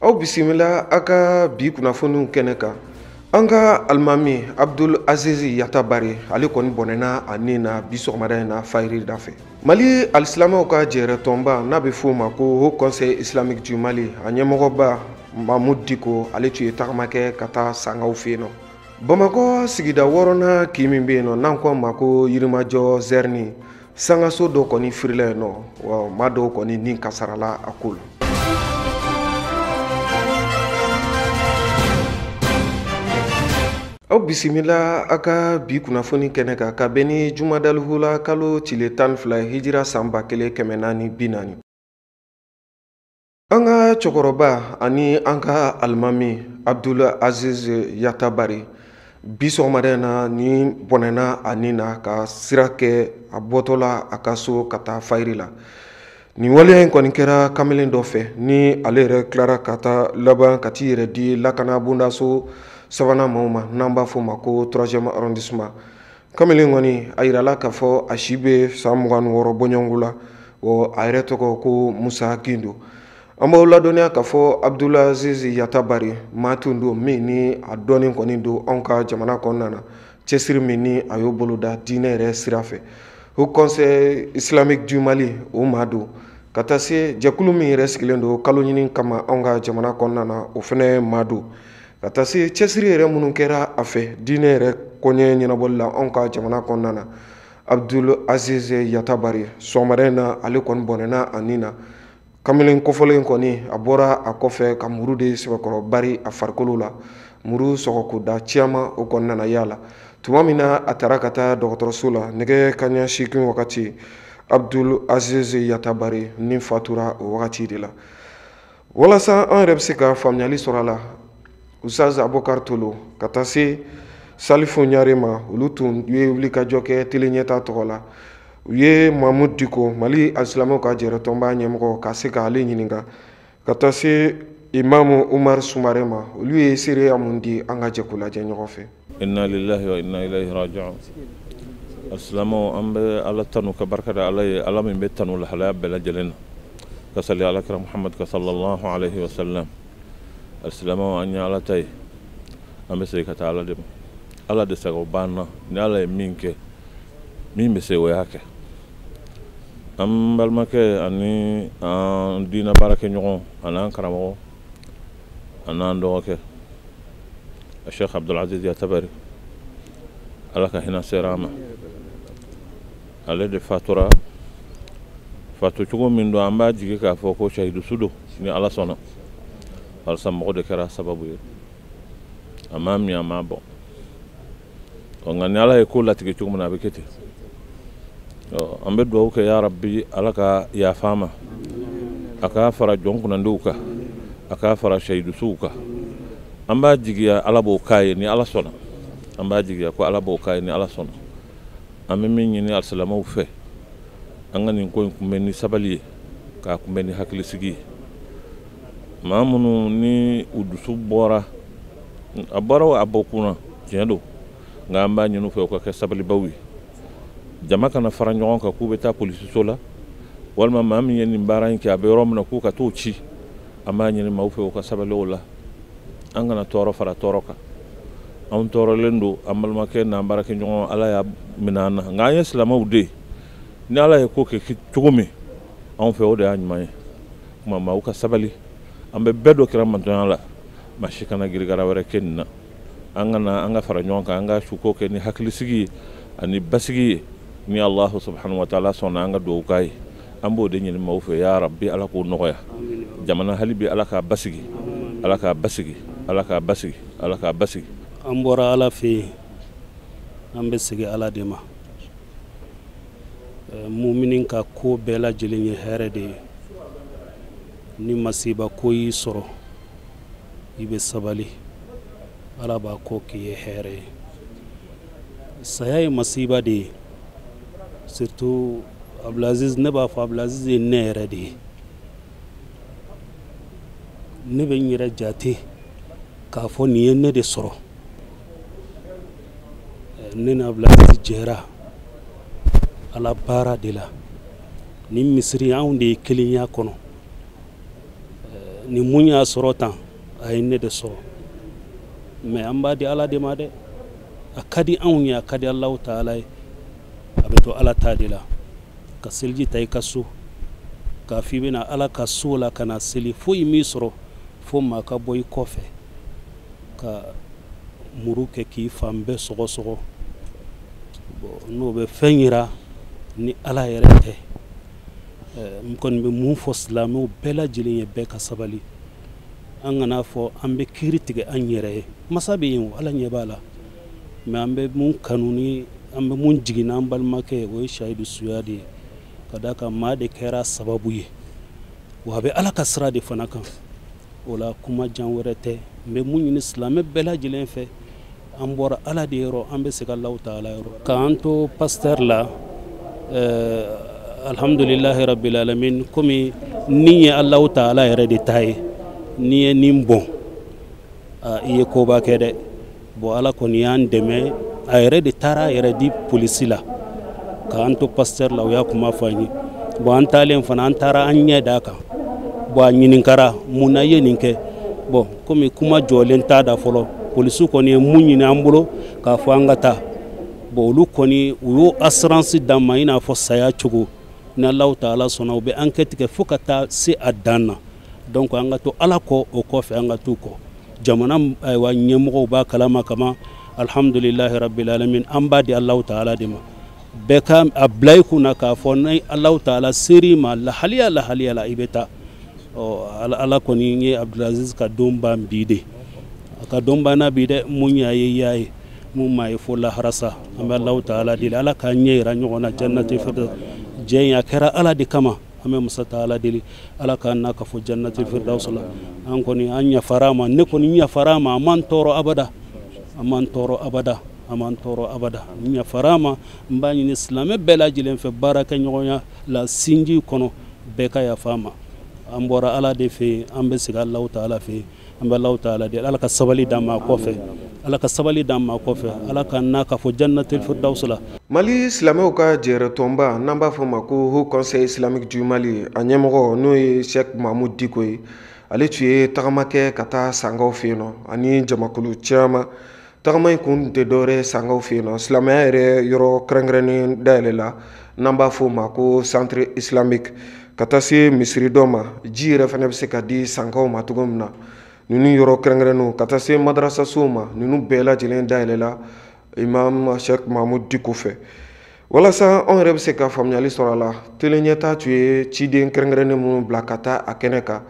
Aw bisimila a ka bi kunnafoniw kɛnɛ kan. An ka alimami Abdul Aziz Yatabare, ale kɔni bɔnɛna a nin na bi sɔgɔmada in na fayiri da fɛ. Mali alisilamɛw ka jɛrɛtɔnba n'a bɛ f'o ma ko Haut Conseil Islamique du Mali, a ɲɛmɔgɔba Mahmoud Dicko, ale tun ye tagama kɛ ka taa Sangaw fɛ yen nɔ. Bamakɔ sigida wɔɔrɔnan kin min bɛ yen nɔ n'an ko a ma ko Yirimajɔ Zɛrini, sangaso dɔ kɔni firila yen nɔ, wa maa dɔw kɔni ni kasarala a ko la. Aw bisimila a ka bi kunnafoni kɛnɛ kan ka bɛn ni jumadalihula kalo tile 12 hijira san 1440. An ka cɛkɔrɔba ani an ka alimami Abdul Aziz Yatabare bi sɔgɔmada in na ni bɔnɛna a nin na ka sira kɛ a bɔtɔla a ka so ka taa fayiri la. Nin waleya in kɔni kɛra kamalen dɔ fɛ ni ale yɛrɛ tilara ka taa laban ka t'i yɛrɛ di lakana bondaso sabanan maaw ma n'an b'a fɔ o ma ko 3e arrondissement. Kamalen kɔni a yirala k'a fɔ a si bɛ san 26 bɔɲɔgɔnko la, wa a yɛrɛ tɔgɔ ko Musa Gindo. An b'aw ladɔnniya k'a fɔ Abdul Aziz Yatabare maa tun don min ni a dɔnnen kɔni don anw ka jamana kɔnɔna na, cɛsiri min ni a y'o boloda diinɛ yɛrɛ sira fɛ. Haut Conseil Islamique du Mali o maa don, ka taa se jɛkulu min yɛrɛ sigilen don kalo ɲini kama anw ka jamana kɔnɔna na, o fɛnɛ maa don, ka taa se cɛsiri yɛrɛ minnu kɛra a fɛ diinɛ yɛrɛ koɲɛ ɲɛnabɔli la anw ka jamana kɔnɔna na. Abdul Aziz Yatabare sɔgɔmada in na ale kɔni bɔnɛna a nin na. Kamalen kɔfɔlen kɔni a bɔra a kɔfɛ ka muru de sɛbɛkɔrɔ bari a farikolo la, muru sɔgɔkoda caman o kɔni nana y'a la. Tuma min na a taara ka taa dɔgɔtɔrɔso la nɛgɛ kanɲɛ 8 wagati, Abdul Aziz Yatabare ni fatura o wagati de la. Walasa an yɛrɛ bɛ se ka faamuyali sɔrɔ a la, Ustaz Abubakar Tolo ka taa se Salifu Ɲare ma, olu tun ye wulikajɔ kɛ tele ɲɛta tɔgɔ la. U ye Mahmoud Dicko, Mali alisilamɛw ka jɛrɛtɔnba ɲɛmɔgɔ, ka se k'ale ɲininka, ka taa se Imamu Umar Sumare ma, olu ye seereya mun di an ka jɛ k'o lajɛ ɲɔgɔn fɛ. Inna lillahi wa inna ilayhi raji'un. Alisilamɛw, an bɛ Ala tanu ka barika da Ala ye, Ala min bɛ tanu lahalaya bɛɛ lajɛlen na, ka sali Ala kira Muhamad ka sallallahu alayhi wa sallam. Alisilamɛw, an ye Ala ta ye, an bɛ segin ka taa Ala de ma. Ala de sago b'an na, ni Ala ye min kɛ, min bɛ se o y'a kɛ. An balimakɛ ani an diinɛ baarakɛɲɔgɔn ani an karamɔgɔ ani an dɔgɔkɛ Sheikh Abdul Aziz Yatabare, Ala ka hinɛ sera a ma. Ale de fatura, fatu cogo min don an b'a jigi k'a fɔ ko shahidu su don ni Ala sɔnna, walasa mɔgɔ de kɛra sababu ye, a m'a min a m'a bɔn. Nka ni Ala ye ko latigɛ cogo min na a bɛ kɛ ten. An bɛ dugawu kɛ ya Rabbi, Ala ka yafa a ma, a k'a fara jɔn kunnandiw kan, a k'a fara shahidusuw kan. An b'a jigiya Ala b'o k'a ye ni Ala sɔnna, an b'a jigiya ko Ala b'o k'a ye ni Ala sɔnna. An bɛ min ɲini alisilamɛw fɛ, an ka nin ko in kunbɛn ni sabali ye, k'a kunbɛn ni hakilisigi ye. Maa minnu ni u dusu bɔra, a bɔra a bɔ kunna tiɲɛ don, nka an b'a ɲini u fɛ u ka kɛ sabalibaw ye. Jama kana fara ɲɔgɔn kan k'u bɛ taa polisiso la, walima maa min ye nin baara in kɛ a bɛ yɔrɔ min na k'u ka t'o ci. An b'a ɲini maaw fɛ u ka sabali o la, an kana tɔɔrɔ fara tɔɔrɔ kan. Anw tɔɔrɔlen don, an balimakɛ n'an baarakɛɲɔgɔn Ala y'a minɛ an na, nka an ye silamɛw de ye. Ni Ala ye ko kɛ cogo min anw fɛ, o de y'a ɲuman ye. Kuma maaw ka sabali, an bɛ bɛɛ dɔ kɛra mantɔnya la, maa si kana girigara wɛrɛ kɛ nin na. An kana an ka fara ɲɔgɔn kan, an ka suko kɛ ni hakilisigi ye ani basigi ye. Ni Allahu subhanahu wa ta'ala sɔnna, an ka dugawu k'a ye. An b'o de ɲini maaw fɛ, ya Rabbi Ala k'o nɔgɔya. Jamana hali bi Ala k'a basigi, Ala k'a basigi, Ala k'a basigi, Ala k'a basigi. An bɔra Ala fɛ yen, an bɛ segin Ala de ma. Mumini ka ko bɛɛ lajɛlen ye hɛrɛ de ye. Ni masiba ko y'i sɔrɔ, i bɛ sabali, Ala b'a ko k'i ye hɛrɛ ye. Saya ye masiba de ye, surtout Abdulaziz. Ne b'a fɔ Abdulaziz ye ne yɛrɛ de ye. Ne bɛ n yɛrɛ jate k'a fɔ nin ye ne de sɔrɔ. Ne ni Abdulaziz jɛra Ala baara de la. Ni misiri anw de ye kelenya kɔnɔ. Ni mun y'a sɔrɔ tan, a ye ne de sɔrɔ. Mais an b'a di Ala de ma dɛ. A ka di anw ye, a ka di Alahu taala ye. A bɛ to Ala ta de la. Ka seliji ta i ka so, k'a fɔ i bɛna Ala ka so la ka na seli, foyi m'i sɔrɔ fo maa ka bɔ i kɔfɛ ka muru kɛ k'i fan bɛɛ sɔgɔsɔgɔ. Bon, n'o bɛ fɛn yira ni Ala yɛrɛ tɛ. N kɔni bɛ mun fɔ silamɛw bɛɛ lajɛlen ye, bɛɛ ka sabali. An kana fɔ an bɛ kiiri tigɛ an yɛrɛ ye. Masa bɛ yen o, Ala ɲɛ b'a la. Mais an bɛ mun kanu ni an bɛ mun jigin n'an balimakɛ ye, o ye sahidu suya de ye. Ka d'a kan maa de kɛra sababu ye, wa a bɛ Ala ka sira de fana kan. O la kuma jan wɛrɛ tɛ. N bɛ mun ɲini silamɛ bɛɛ lajɛlen fɛ, an bɔra Ala de yɔrɔ, an bɛ segin Alahu taala yɔrɔ. K'an to pasteur la, alhamdulilahi rabbil alamin, komi nin ye Alahu taala yɛrɛ de ta ye. N'i ye nin bɔn, i ye koba kɛ dɛ. Bon, Ala kɔni y'an dɛmɛ, a yɛrɛ de taara a yɛrɛ di polisi la. K'an to pasteur la, u y'a kuma fɔ an ye. Bon, an taalen fana, an taara an ɲɛ d'a kan. Bon, a ɲininkara mun na i ye nin kɛ. Bon, komi kuma jɔlen t'a da fɔlɔ, polisiw kɔni ye mun ɲini an bolo k'a fɔ an ka taa. Bon, olu kɔni u y'o assurance d'an ma, i n'a fɔ saya cogo. Ni Alahu taala sɔnna, u bɛ enquête kɛ fo ka taa se a dan na. Donc an ka to Ala kɔ, o kɔfɛ an ka t'u kɔ. Jamana ayiwa ɲɛmɔgɔw b'a kalama kama. Alhamdulilahi rabbil alamin, an b'a di Alahu taala de ma. Bɛɛ ka a bila i kunna k'a fɔ ni Alahu taala ser'i ma lahaliya lahaliya la, i bɛ taa. Ɔ, Ala kɔni ye Abdulaziz ka don ban bi de. A ka don banna bi dɛ. Mun y'a ye, i y'a ye. Mun m'a ye, fo lahara sa. An bɛ Alahu taala deli, Ala k'an ɲɛ yira ɲɔgɔn na jannati firdaus. Jɛ in a kɛra Ala de kama. An bɛ masa taala deli, Ala k'an n'a ka fɔ jannati firdaus la. An kɔni an yafara a ma, ne kɔni yafara a ma. A man tɔɔrɔ abada, a man tɔɔrɔ abada, a man tɔɔrɔ abada. N yafara a ma. N b'a ɲini silamɛ bɛɛ lajɛlen fɛ, baara kɛ ɲɔgɔnya la sinji kɔnɔ, bɛɛ ka yafa a ma. An bɔra Ala de fɛ yen, an bɛ segin Alahu taala fɛ yen. An bɛ Alahu taala deli, Ala ka sabali d'an ma kɔfɛ, Ala ka sabali d'an ma kɔfɛ, Ala ka n'a ka fɔ jannatul firdaus la. Mali silamɛw ka jɛrɛtɔnba, n'an b'a fɔ ma ko Haut Conseil islamique du Mali, a ɲɛmɔgɔ n'o ye Cheikh Mahmoud Dicko ye, ale tun ye tagama kɛ ka taa Sankaw fɛ yen nɔ ani jamakulu caman. Tagama in kun tɛ dɔwɛrɛ ye Sankaw fɛ yen nɔ, silamɛya yɛrɛ yɔrɔ kɛrɛnkɛrɛnnen dayɛlɛ la, n'an b'a fɔ o ma ko centre islamique, ka taa se misiri dɔ ma, ji yɛrɛ fana bɛ se ka di Sankaw ma cogo min na. Ninnu yɔrɔ kɛrɛnkɛrɛnnenw, ka taa se madarasasow ma, ninnu bɛɛ lajɛlen dayɛlɛla Imam Cheikh Mahmoud Dicko fɛ. Walasa anw yɛrɛ bɛ se ka faamuyali sɔrɔ a la, tele ɲɛta tun ye ciden kɛrɛnkɛrɛnnen minnu bila ka taa a kɛnɛ kan,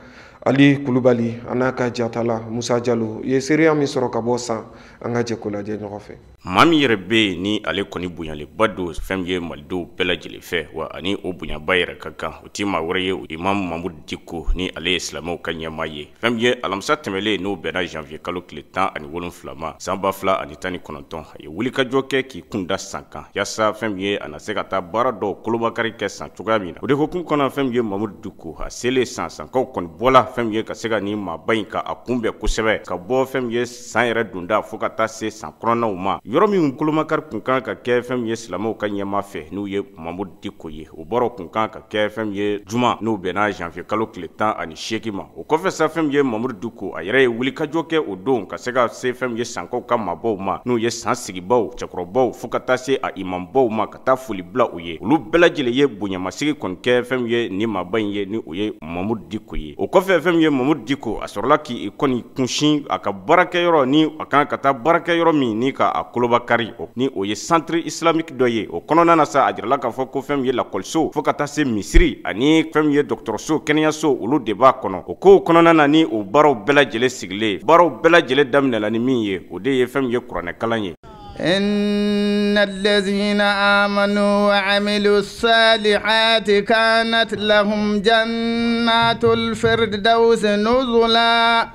Ali Kulubali a n'a ka jatala Musa Jalo ye seereya min sɔrɔ ka bɔ San, an ka jɛ k'o lajɛ ɲɔgɔn fɛ. Maa min yɛrɛ bɛ yen ni ale kɔni bonyalenba don fɛn min ye malidenw bɛɛ lajɛlen fɛ, wa ani o bonyaba yɛrɛ ka kan, o ti maa wɛrɛ ye, Imam Mahmoud Dicko, ni ale ye silamɛw ka ɲɛmaa ye. Fɛn min ye alamisa tɛmɛlen, n'o bɛnna janvier kalo tile 17 ma san 2019, a ye wulikajɔ kɛ k'i kun da San kan, yaasa fɛn min ye a na se ka taa baara dɔw kolobakari kɛ San cogoya min na. O de hukumu kɔnɔ, fɛn min ye Mahmoud Dicko a selen San, Sankaw kɔni bɔla fɛn min ye ka se ka nin maaba in ka a kunbɛn kosɛbɛ, ka bɔ fɛn min ye san yɛrɛ donda fo ka taa se san kɔnɔnaw ma. Yɔrɔ min kolomakari kun kan ka kɛ fɛn min ye silamɛw ka ɲɛmaa fɛ, n'u ye Mahmoud Dicko ye, o bɔra kun kan ka kɛ fɛn min ye juma, n'o bɛnna janvier kalo tile 18 ma. O kɔfɛ sa, fɛn min ye Mahmoud Dicko a yɛrɛ ye wulikajɔ kɛ o don ka se ka se fɛn min ye Sankaw ka maabaw ma, n'u ye san sigibaw, cɛkɔrɔbaw, fo ka taa se a imambaw ma, ka taa foli bila u ye. Olu bɛɛ lajɛlen ye bonyamasigi kɔni kɛ fɛn min ye ni maaba in ye, ni o ye Mahmoud Dicko ye. O kɔfɛ, fɛn min ye Mahmoud Dicko a sɔrɔla k'i kɔni kunsin a ka baarakɛyɔrɔ, ni a kan ka taa baarakɛyɔrɔ min ni ka a kolobakari, ni o ye centre islamique dɔ ye. O kɔnɔna na sa, a jirala k'a fɔ ko fɛn min ye lakɔliso fo ka taa se misiri ani fɛn min ye dɔgɔtɔrɔso, kɛnɛyaso, olu de b'a kɔnɔ. O kow kɔnɔna na, ni o baaraw bɛɛ lajɛlen sigilen, baaraw bɛɛ lajɛlen daminɛla ni min ye, o de ye fɛn min ye kuranɛkalan ye. إن الذين آمنوا وعملوا الصالحات كانت لهم جنات الفردوس نزلا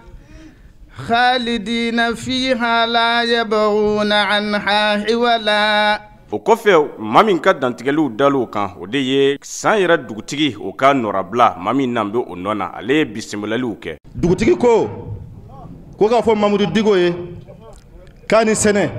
خالدين فيها لا يبغون عنها حولا. O kɔfɛ, maa min ka dantigɛliw dal'o kan, o de ye san yɛrɛ dugutigi, o ka nɔrabila. Maa min n'an bɛ o nɔ na, ale ye bisimilaliw kɛ. Dugutigi ko k'a fɔ Mahmoud Dicko ye k'a ni sɛnɛ,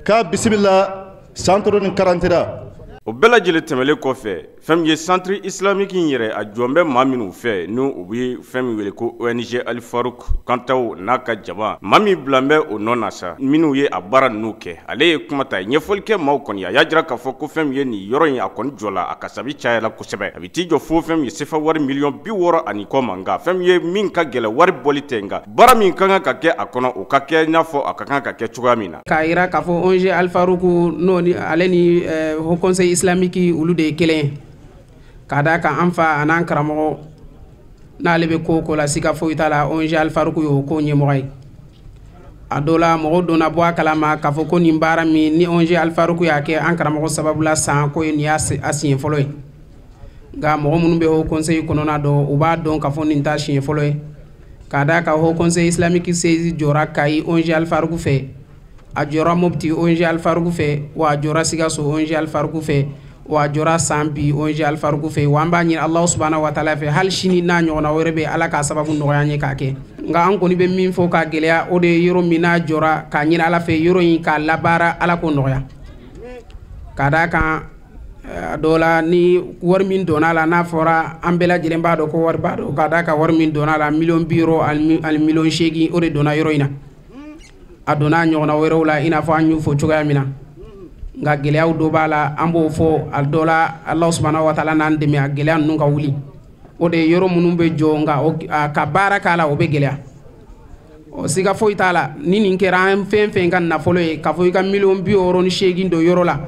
k'a bisimila san toro ni karantira. O bɛɛ lajɛlen tɛmɛlen kɔfɛ, fɛn min ye centre islamique in yɛrɛ, a jɔn bɛ maa minnu fɛ, n'u u bɛ fɛn min wele ko ONG Al Farouk Kantaw n'a ka jama, maa min bilan bɛ o nɔ na sa, minnu ye a baara ninnu kɛ, ale ye kuma ta ɲɛfɔli kɛ maaw kɔni. A y'a jira k'a fɔ ko fɛn min ye nin yɔrɔ in, a kɔni jɔ la, a kasabi cayala kosɛbɛ, a bɛ t'i jɔ fo fɛn min ye sefa wari miliyɔn 60 ani kɔ ma. Nka fɛn min ye min ka gɛlɛn, wari bɔli tɛ, nka baara min ka kan ka kɛ a kɔnɔ, o ka kɛ i n'a fɔ a ka kan ka kɛ cogoya min na. K'a jira k'a fɔ ONG Al Farouk n'o ni ale ni Haut Conseil islamique, olu de ye kelen ye, k'a d'a kan an fa an'an karamɔgɔ n'ale bɛ ko o ko la, siga foyi t'a la, ONG Al Farouk y'o ko ɲɛmɔgɔ ye. A dɔ la, mɔgɔw donna bɔ a kalama k'a fɔ ko nin baara min ni ONG Al Farouk y'a kɛ an karamɔgɔ sababu la san ko ye, nin y'a siɲɛ fɔlɔ ye. Nka mɔgɔ minnu bɛ Haut Conseil kɔnɔna dɔn, u b'a dɔn k'a fɔ nin t'a siɲɛ fɔlɔ ye, k'a d'a kan Haut Conseil islamique siège jɔra Kayi ONG Al Farouk fɛ, a jɔra Mopti ONG Al Farouk fɛ, wa a jɔra Sikaso ONG Al Farouk fɛ, wa a jɔra san bi ONG Al Farouk fɛ. Wa an b'a ɲini Alahu subahana wa taala fɛ, hali sini n'a ɲɔgɔnna wɛrɛ bɛ, Ala k'a sababu nɔgɔya an ye k'a kɛ. Nka an kɔni bɛ min fɔ k'a gɛlɛya, o de ye yɔrɔ min n'a jɔra, k'a ɲini Ala fɛ yɔrɔ in k'a labaara, Ala k'o nɔgɔya, k'a d'a kan a dɔw la, ni wari min donna a la, n'a fɔra an bɛɛ lajɛlen b'a dɔn ko wari b'a dɔn, k'a d'a kan wari min donna a la, miliyɔn 60 ani miliyɔn 8, o de donna yɔrɔ in na. A donna a ɲɔgɔnna wɛrɛw la, i n'a fɔ an y'o fɔ cogoya min na. Nka gɛlɛyaw dɔ b'a la, an b'o fɔ a dɔ la, Alahu subahana wa taala n'an dɛmɛ a gɛlɛya ninnu ka wuli. O de ye yɔrɔ minnu bɛ jɔ, nka ka baara k'a la, o bɛ gɛlɛya. Ɔ, siga foyi t'a la, ni nin kɛra an fɛn fɛn ka nafolo ye, k'a fɔ i ka miliyɔn 68 don yɔrɔ la,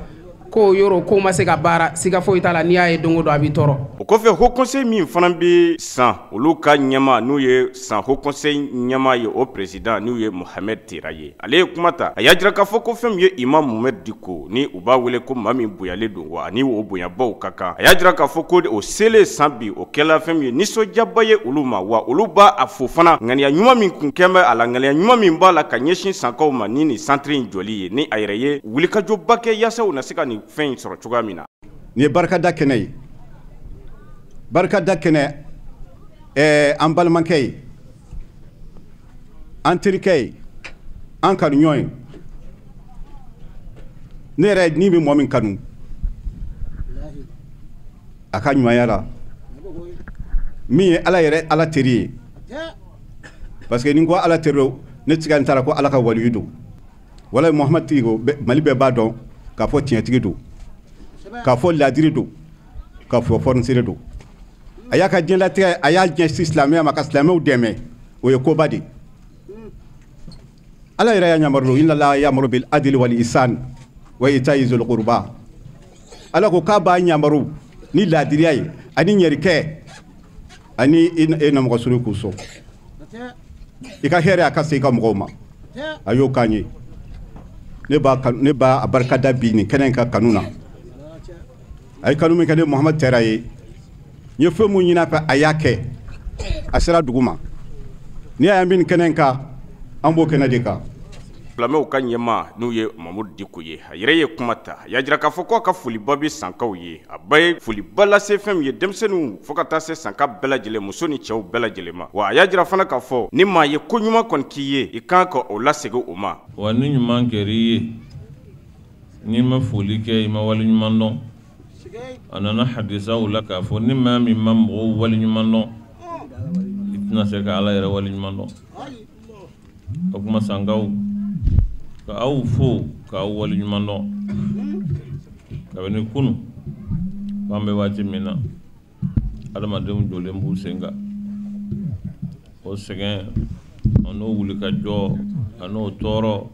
ko yɔrɔ ko ma se ka baara, siga foyi t'a la, n'i y'a ye don o don, a b'i tɔɔrɔ. O kɔfɛ, Haut Conseil min fana bɛ san, olu ka ɲɛma, n'u ye san Haut Conseil ɲɛma ye, o président, n'u ye Mohamed Tera ye, ale ye kuma ta. A y'a jira k'a fɔ ko fɛn min ye Imam Mohamed Dicko, ni u b'a wele ko maa min bonyalen don, wa ani o bonyabaw ka kan, a y'a jira k'a fɔ ko o selen san bi, o kɛla fɛn min ye nisɔndiyaba ye olu ma. Wa olu b'a a fo fana ŋaniya ɲuman min kun kɛn bɛ a la, ŋaniya ɲuman min b'a la ka ɲɛsin sankaw ma ni nin centre in jɔli ye, ni a yɛrɛ ye wulikajɔba kɛ yaasa u na se ka nin fɛn in sɔrɔ cogoya min na. Nin ye barikada kɛnɛ ye, barikada kɛnɛ an balimakɛ ye, an terikɛ ye, an kanuɲɔgɔn ye. Ne yɛrɛ ni bɛ mɔgɔ min kanu a ka ɲumanya la, min ye Ala yɛrɛ Ala teri ye, parce que ni n ko Ala teri don, ne tɛ se ka n ta la ko Ala ka waliyu don. Walayi, Muhamadu tigi ko Mali bɛɛ b'a dɔn k'a fɔ tiɲɛtigi don, k'a fɔ ladiri don, k'a fɔ fɔnisere don. A y'a ka diɲɛlatigɛ, a y'a ɲɛsin silamɛya ma ka silamɛw dɛmɛ, o ye koba de ye. Ala yɛrɛ y'a yamaru don: inna Allaha ya'muru bil adli wal ihsan wa ita'i zil qurba. Ala ko k'a b'a yamaru ni ladiriya ye ani ɲɛrikɛ ani e na mɔgɔ suru k'u sɔn i ka hɛrɛ a ka se i ka mɔgɔw ma. A y'o k'an ye. Ne b'a a barikada bi nin kɛnɛ in ka kanu na. A ye kanu min kɛ ne Muhamadu Tɛra ye, n ye fɛn mun ɲini a fɛ, a y'a kɛ, a sera dugu ma. N'i y'a ye an bɛ nin kɛnɛ in kan, an b'o kɛnɛ de kan. Silamɛw ka ɲɛma, n'u ye Mamudu Diko ye, a yɛrɛ ye kuma ta. A y'a jira k'a fɔ ko a ka foliba bɛ sankaw ye. A ba ye foliba lase fɛn min ye denmisɛnninw fo ka taa se sanka bɛɛ lajɛlen, muso ni cɛw bɛɛ lajɛlen ma. Wa a y'a jira fana k'a fɔ ni maa ye ko ɲuman kɔni k'i ye, i kan ka o lasegin o ma. Wa ni ɲuman kɛra i ye, n'i ma foli kɛ, i ma wale ɲuman dɔn. A nana hadisaw la k'a fɔ ni maa min ma mɔgɔw wale ɲuman dɔn, i tɛna se ka Ala yɛrɛ wale ɲuman dɔn. O kuma, sankaw, ka aw fo k'aw wale ɲuman dɔn kabini kunu k'an bɛ waati min na, adamadenw jɔlen b'u sen kan, o sɛgɛn a n'o wulikajɔ a n'o tɔɔrɔ,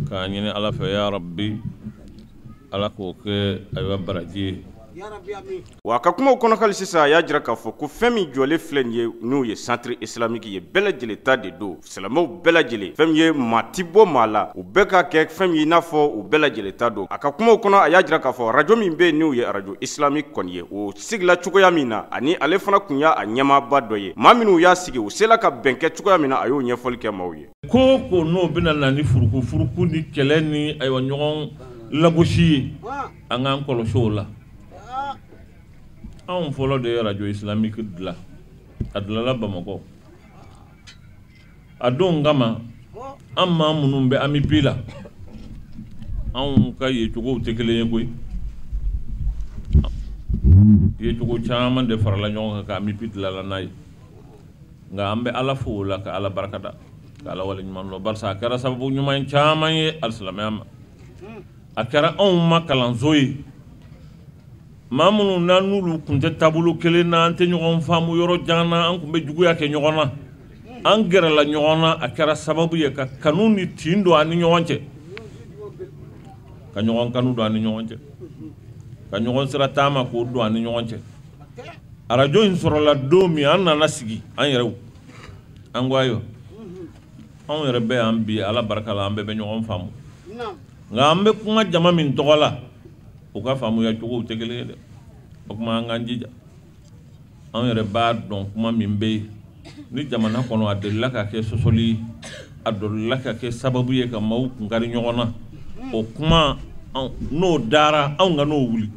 k'a ɲini Ala fɛ, ya Rabbi, Ala k'o kɛ ayiwa baraji ye. Wa a ka kumaw kɔnɔ hali sisan, a y'a jira k'a fɔ ko fɛn min jɔlen filɛ nin ye, n'u ye centre islamique ye, bɛɛ lajɛlen ta de don, silamɛw bɛɛ lajɛlen. Fɛn min ye maa ti bɔ maa la, u bɛɛ ka kɛ fɛn min i n'a fɔ u bɛɛ lajɛlen ta don. A ka kumaw kɔnɔ, a y'a jira k'a fɔ radio min bɛ yen, n'u ye radio islamique kɔni ye, o sigila cogoya min na, ani ale fana tun y'a ɲɛmaaba dɔ ye, maa minnu y'a sigi, u sela ka bɛn kɛ cogoya min na, a y'o ɲɛfɔli kɛ maaw ye. Ko o ko n'o bɛna na ni furuku furuku ni kɛlɛ ni ayiwa ɲɔgɔn lagosi ye, an k'an kɔlɔsi o la. Anw fɔlɔ de ye radio islamique dilan, a dilanla Bamakɔ a don kama. An maa minnu bɛ AMUPI la, anw ka yecogow tɛ kelen ye koyi. Yecogo caman de farala ɲɔgɔn kan ka AMUPI dilanna n'a ye, nka an bɛ Ala fo o la ka Ala barikada ka Ala waleɲuman dɔn, barisa a kɛra sababu ɲuman caman ye alisilamɛya ma, a kɛra anw ma kalanso ye. Maa minnu n'an n'olu tun tɛ taabolo kelen na, an tɛ ɲɔgɔn faamu yɔrɔ jan na, an tun bɛ juguya kɛ ɲɔgɔn na, an gɛrɛla ɲɔgɔn na, a kɛra sababu ye ka kanu ni tin don an ni ɲɔgɔn cɛ, ka ɲɔgɔn kanu don an ni ɲɔgɔn cɛ, ka ɲɔgɔn sira taama k'o don an ni ɲɔgɔn cɛ. Arajo in sɔrɔla don min, an nana sigi an yɛrɛw, an ko ayiwa, anw yɛrɛ bɛ yan bi Ala barika la, an bɛɛ bɛ ɲɔgɔn faamu, nka an bɛ kuma jama min tɔgɔ la, u ka faamuya cogow tɛ kelen ye dɛ. O tuma an k'an jija, anw yɛrɛ b'a dɔn kuma min bɛ yen ni jamana kɔnɔ, a delila ka kɛ sɔsɔli ye, a delila ka kɛ sababu ye ka maaw kunkari ɲɔgɔn na, o kuma n'o dara anw ka n'o wuli.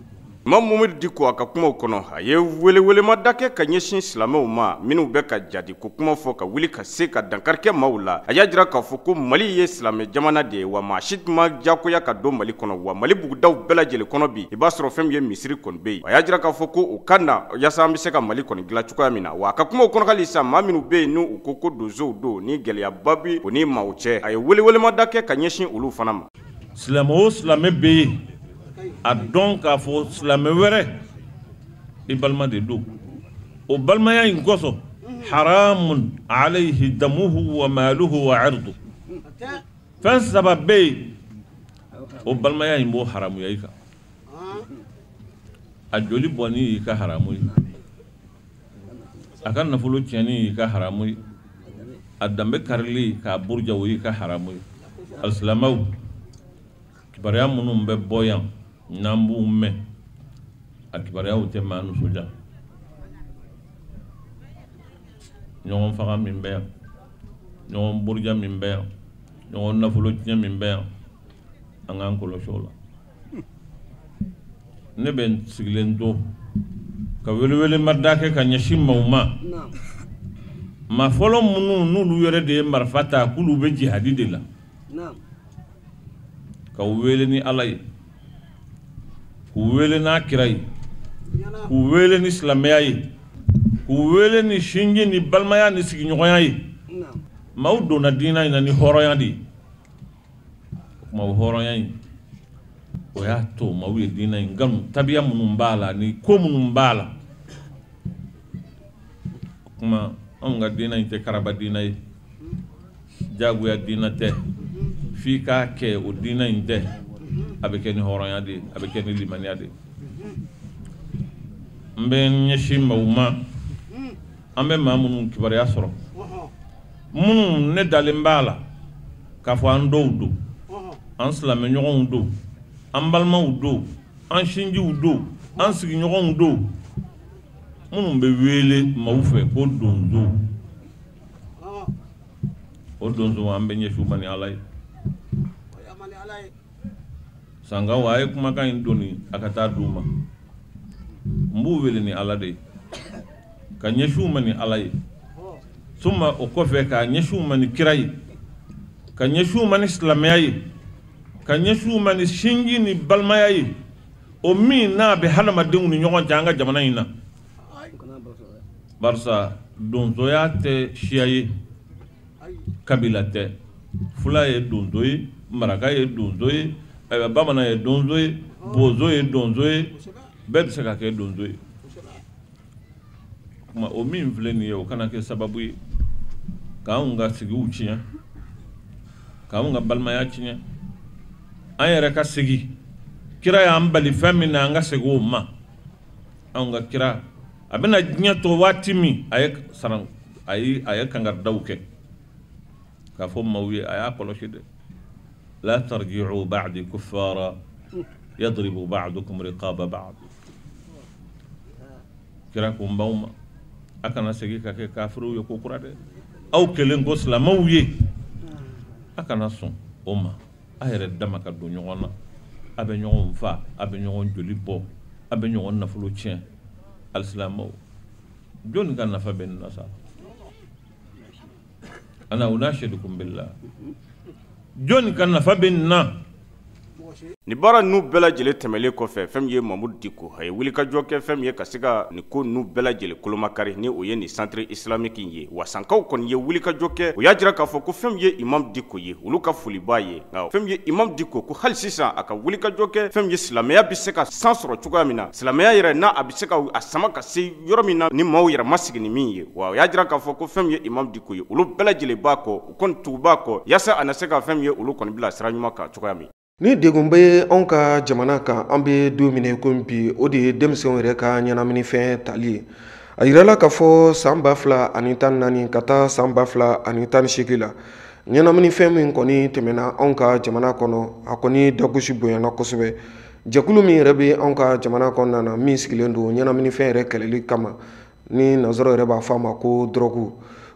Imam Mohamed Dicko a ka kumaw kɔnɔ, a ye welewelemada kɛ ka ɲɛsin silamɛw ma minnu bɛ ka jadi ko kuma fɔ ka wuli ka se ka dankari kɛ maaw la. A y'a jira k'a fɔ ko Mali ye silamɛ jamana de ye, wa maa si ma diyagoya ka don Mali kɔnɔ, wa Mali bugudaw bɛɛ lajɛlen kɔnɔ bi, i b'a sɔrɔ fɛn min ye misiri kɔni bɛ yen. A y'a jira k'a fɔ ko u ka na yaasa an bɛ se ka Mali kɔni dilan cogoya min na. Wa a ka kumaw kɔnɔ hali sisan, maa minnu bɛ yen n'u ko ko donsow don ni gɛlɛyaba bɛ u ni maaw cɛ, a ye welewelemada kɛ ka ɲɛsin olu fana ma. Silamɛ o silamɛ bɛ yen, a dɔn k'a fɔ silamɛ wɛrɛ i balima de don, o balimaya in kosɔn haramun alayhi damuhu wa maluhu wa irdu, fɛn saba bɛ yen, o balimaya in b'o haramuya i kan. A joli bɔnni y'i ka haramu ye, a ka nafolo tiɲɛni y'i ka haramu ye, a danbe karili k'a buruja o y'i ka haramu ye. Alisilamɛw, kibaruya minnu bɛ bɔ yan n'an b'u mɛn, a kibaruyaw tɛ maa nisɔndiya. Ɲɔgɔn faga min bɛ yan, ɲɔgɔn buruja min bɛ yan, ɲɔgɔn nafolo tiɲɛ min bɛ yan, an k'an kɔlɔsi o la. Ne bɛ n sigilen to ka welewelemada kɛ ka ɲɛsin maaw ma, maa fɔlɔ minnu n'olu yɛrɛ de ye marifa ta k'olu bɛ jihadi de la, ka u wele ni Ala ye, k'u wele n'a kira ye, k'u wele ni silamɛya ye, k'u wele ni sinji ni balimaya ni sigiɲɔgɔnya ye. Maaw donna diinɛ in na ni hɔrɔnya de ye, o tuma o hɔrɔnya in o y'a to maaw ye diinɛ in kanu, tabiya minnu b'a la ni ko minnu b'a la. O tuma anw ka diinɛ in tɛ karaba diinɛ ye, jagoya diinɛ tɛ, f'i k'a kɛ o diinɛ in tɛ, a bɛ kɛ ni hɔrɔnya de ye, a bɛ kɛ ni limaniya de ye. N bɛ ɲɛsin maaw ma, an bɛ maa minnu kibaruya sɔrɔ, minnu ne dalen b'a la k'a fɔ an dɔw don, an silamɛɲɔgɔnw don, an balimaw don, an sinjiw don, an sigiɲɔgɔnw don, minnu bɛ wele maaw fɛ ko donso. O donso an bɛ ɲɛsin u ma ni Ala ye. Sankaw, a ye kumakan in doni a ka taa d'u ma. N b'u wele ni Ala de ye, ka ɲɛsin u ma ni Ala ye, suma o kɔfɛ ka ɲɛsin u ma ni kira ye, ka ɲɛsin u ma ni silamɛya ye, ka ɲɛsin u ma ni sinji ni balimaya ye, o min n'a bɛ hadamadenw ni ɲɔgɔn cɛ an ka jamana in na. Barisa donsoya tɛ siya ye, kabila tɛ. Fula ye donso ye, maraka ye donso ye, bamanan ye donso ye, bozo ye donso ye, bɛɛ bɛ se ka kɛ donso ye. Kuma o min filɛ nin ye, o kana kɛ sababu ye k'anw ka sigiw tiɲɛ, k'anw ka balimaya tiɲɛ, an yɛrɛ ka segi. Kira y'an bali fɛn min na, an ka segin o ma. Anw ka kira a bɛna diɲɛ to waati min, a ye saran, a ye kangaridaw kɛ k'a fɔ maaw ye, a y'a kɔlɔsi dɛ. La tarji'u ba'di kuffara yadribu ba'dukum riqaba ba'd. Kira ko n b'aw ma, a kana segin ka kɛ kafiriw ye ko kura dɛ. Aw kelen ko silamɛw ye, a kana sɔn o ma. A yɛrɛ dama ka don ɲɔgɔn na, a bɛ ɲɔgɔn fa, a bɛ ɲɔgɔn joli bɔ, a bɛ ɲɔgɔn nafolo tiɲɛ. Alisilamɛw, jɔnni ka nafa bɛ nin na sa? Ana unashidukum billah, jɔnni ka nafa bɛ nin na? Nin baara ninnu bɛɛ lajɛlen tɛmɛlen kɔfɛ, fɛn min ye Mamudu Diko, a ye wulikajɔ kɛ fɛn min ye ka se ka nin ko ninnu bɛɛ lajɛlen kolomakari, ni o ye nin centre islamique in ye. Wa sankaw kɔni ye wulikajɔ kɛ, o y'a jira k'a fɔ ko fɛn min ye Imam Diko ye, olu ka foli b'a ye. Nka fɛn min ye Imam Diko, ko hali sisan a ka wulikajɔ kɛ fɛn min ye silamɛya bɛ se ka san sɔrɔ cogoya min na, silamɛya yɛrɛ n'a a bɛ se ka a sama ka se yɔrɔ min na ni maaw yɛrɛ ma sigi ni min ye. Wa o y'a jira k'a fɔ ko fɛn min ye Imam Diko ye, olu bɛɛ lajɛlen b'a kɔ, u kɔni tugu b'a kɔ yaasa a na se ka fɛn min ye olu kɔni bila sira ɲuman kan cogoya min. Ni degun bɛ anw ka jamana kan, an bɛ don min na i komi bi, o de ye denmisɛnw yɛrɛ ka ɲɛnaminifɛn tali ye. A yirala k'a fɔ san 2014 ka taa san 2018 la, ɲɛnaminifɛn min kɔni tɛmɛna anw ka jamana kɔnɔ, a kɔni dagosi bonyana kosɛbɛ. Jɛkulu min yɛrɛ bɛ anw ka jamana kɔnɔna na, min sigilen don ɲɛnaminifɛn yɛrɛ kɛlɛli kama, ni nanzaraw yɛrɛ b'a fɔ a ma ko dɔrɔgu,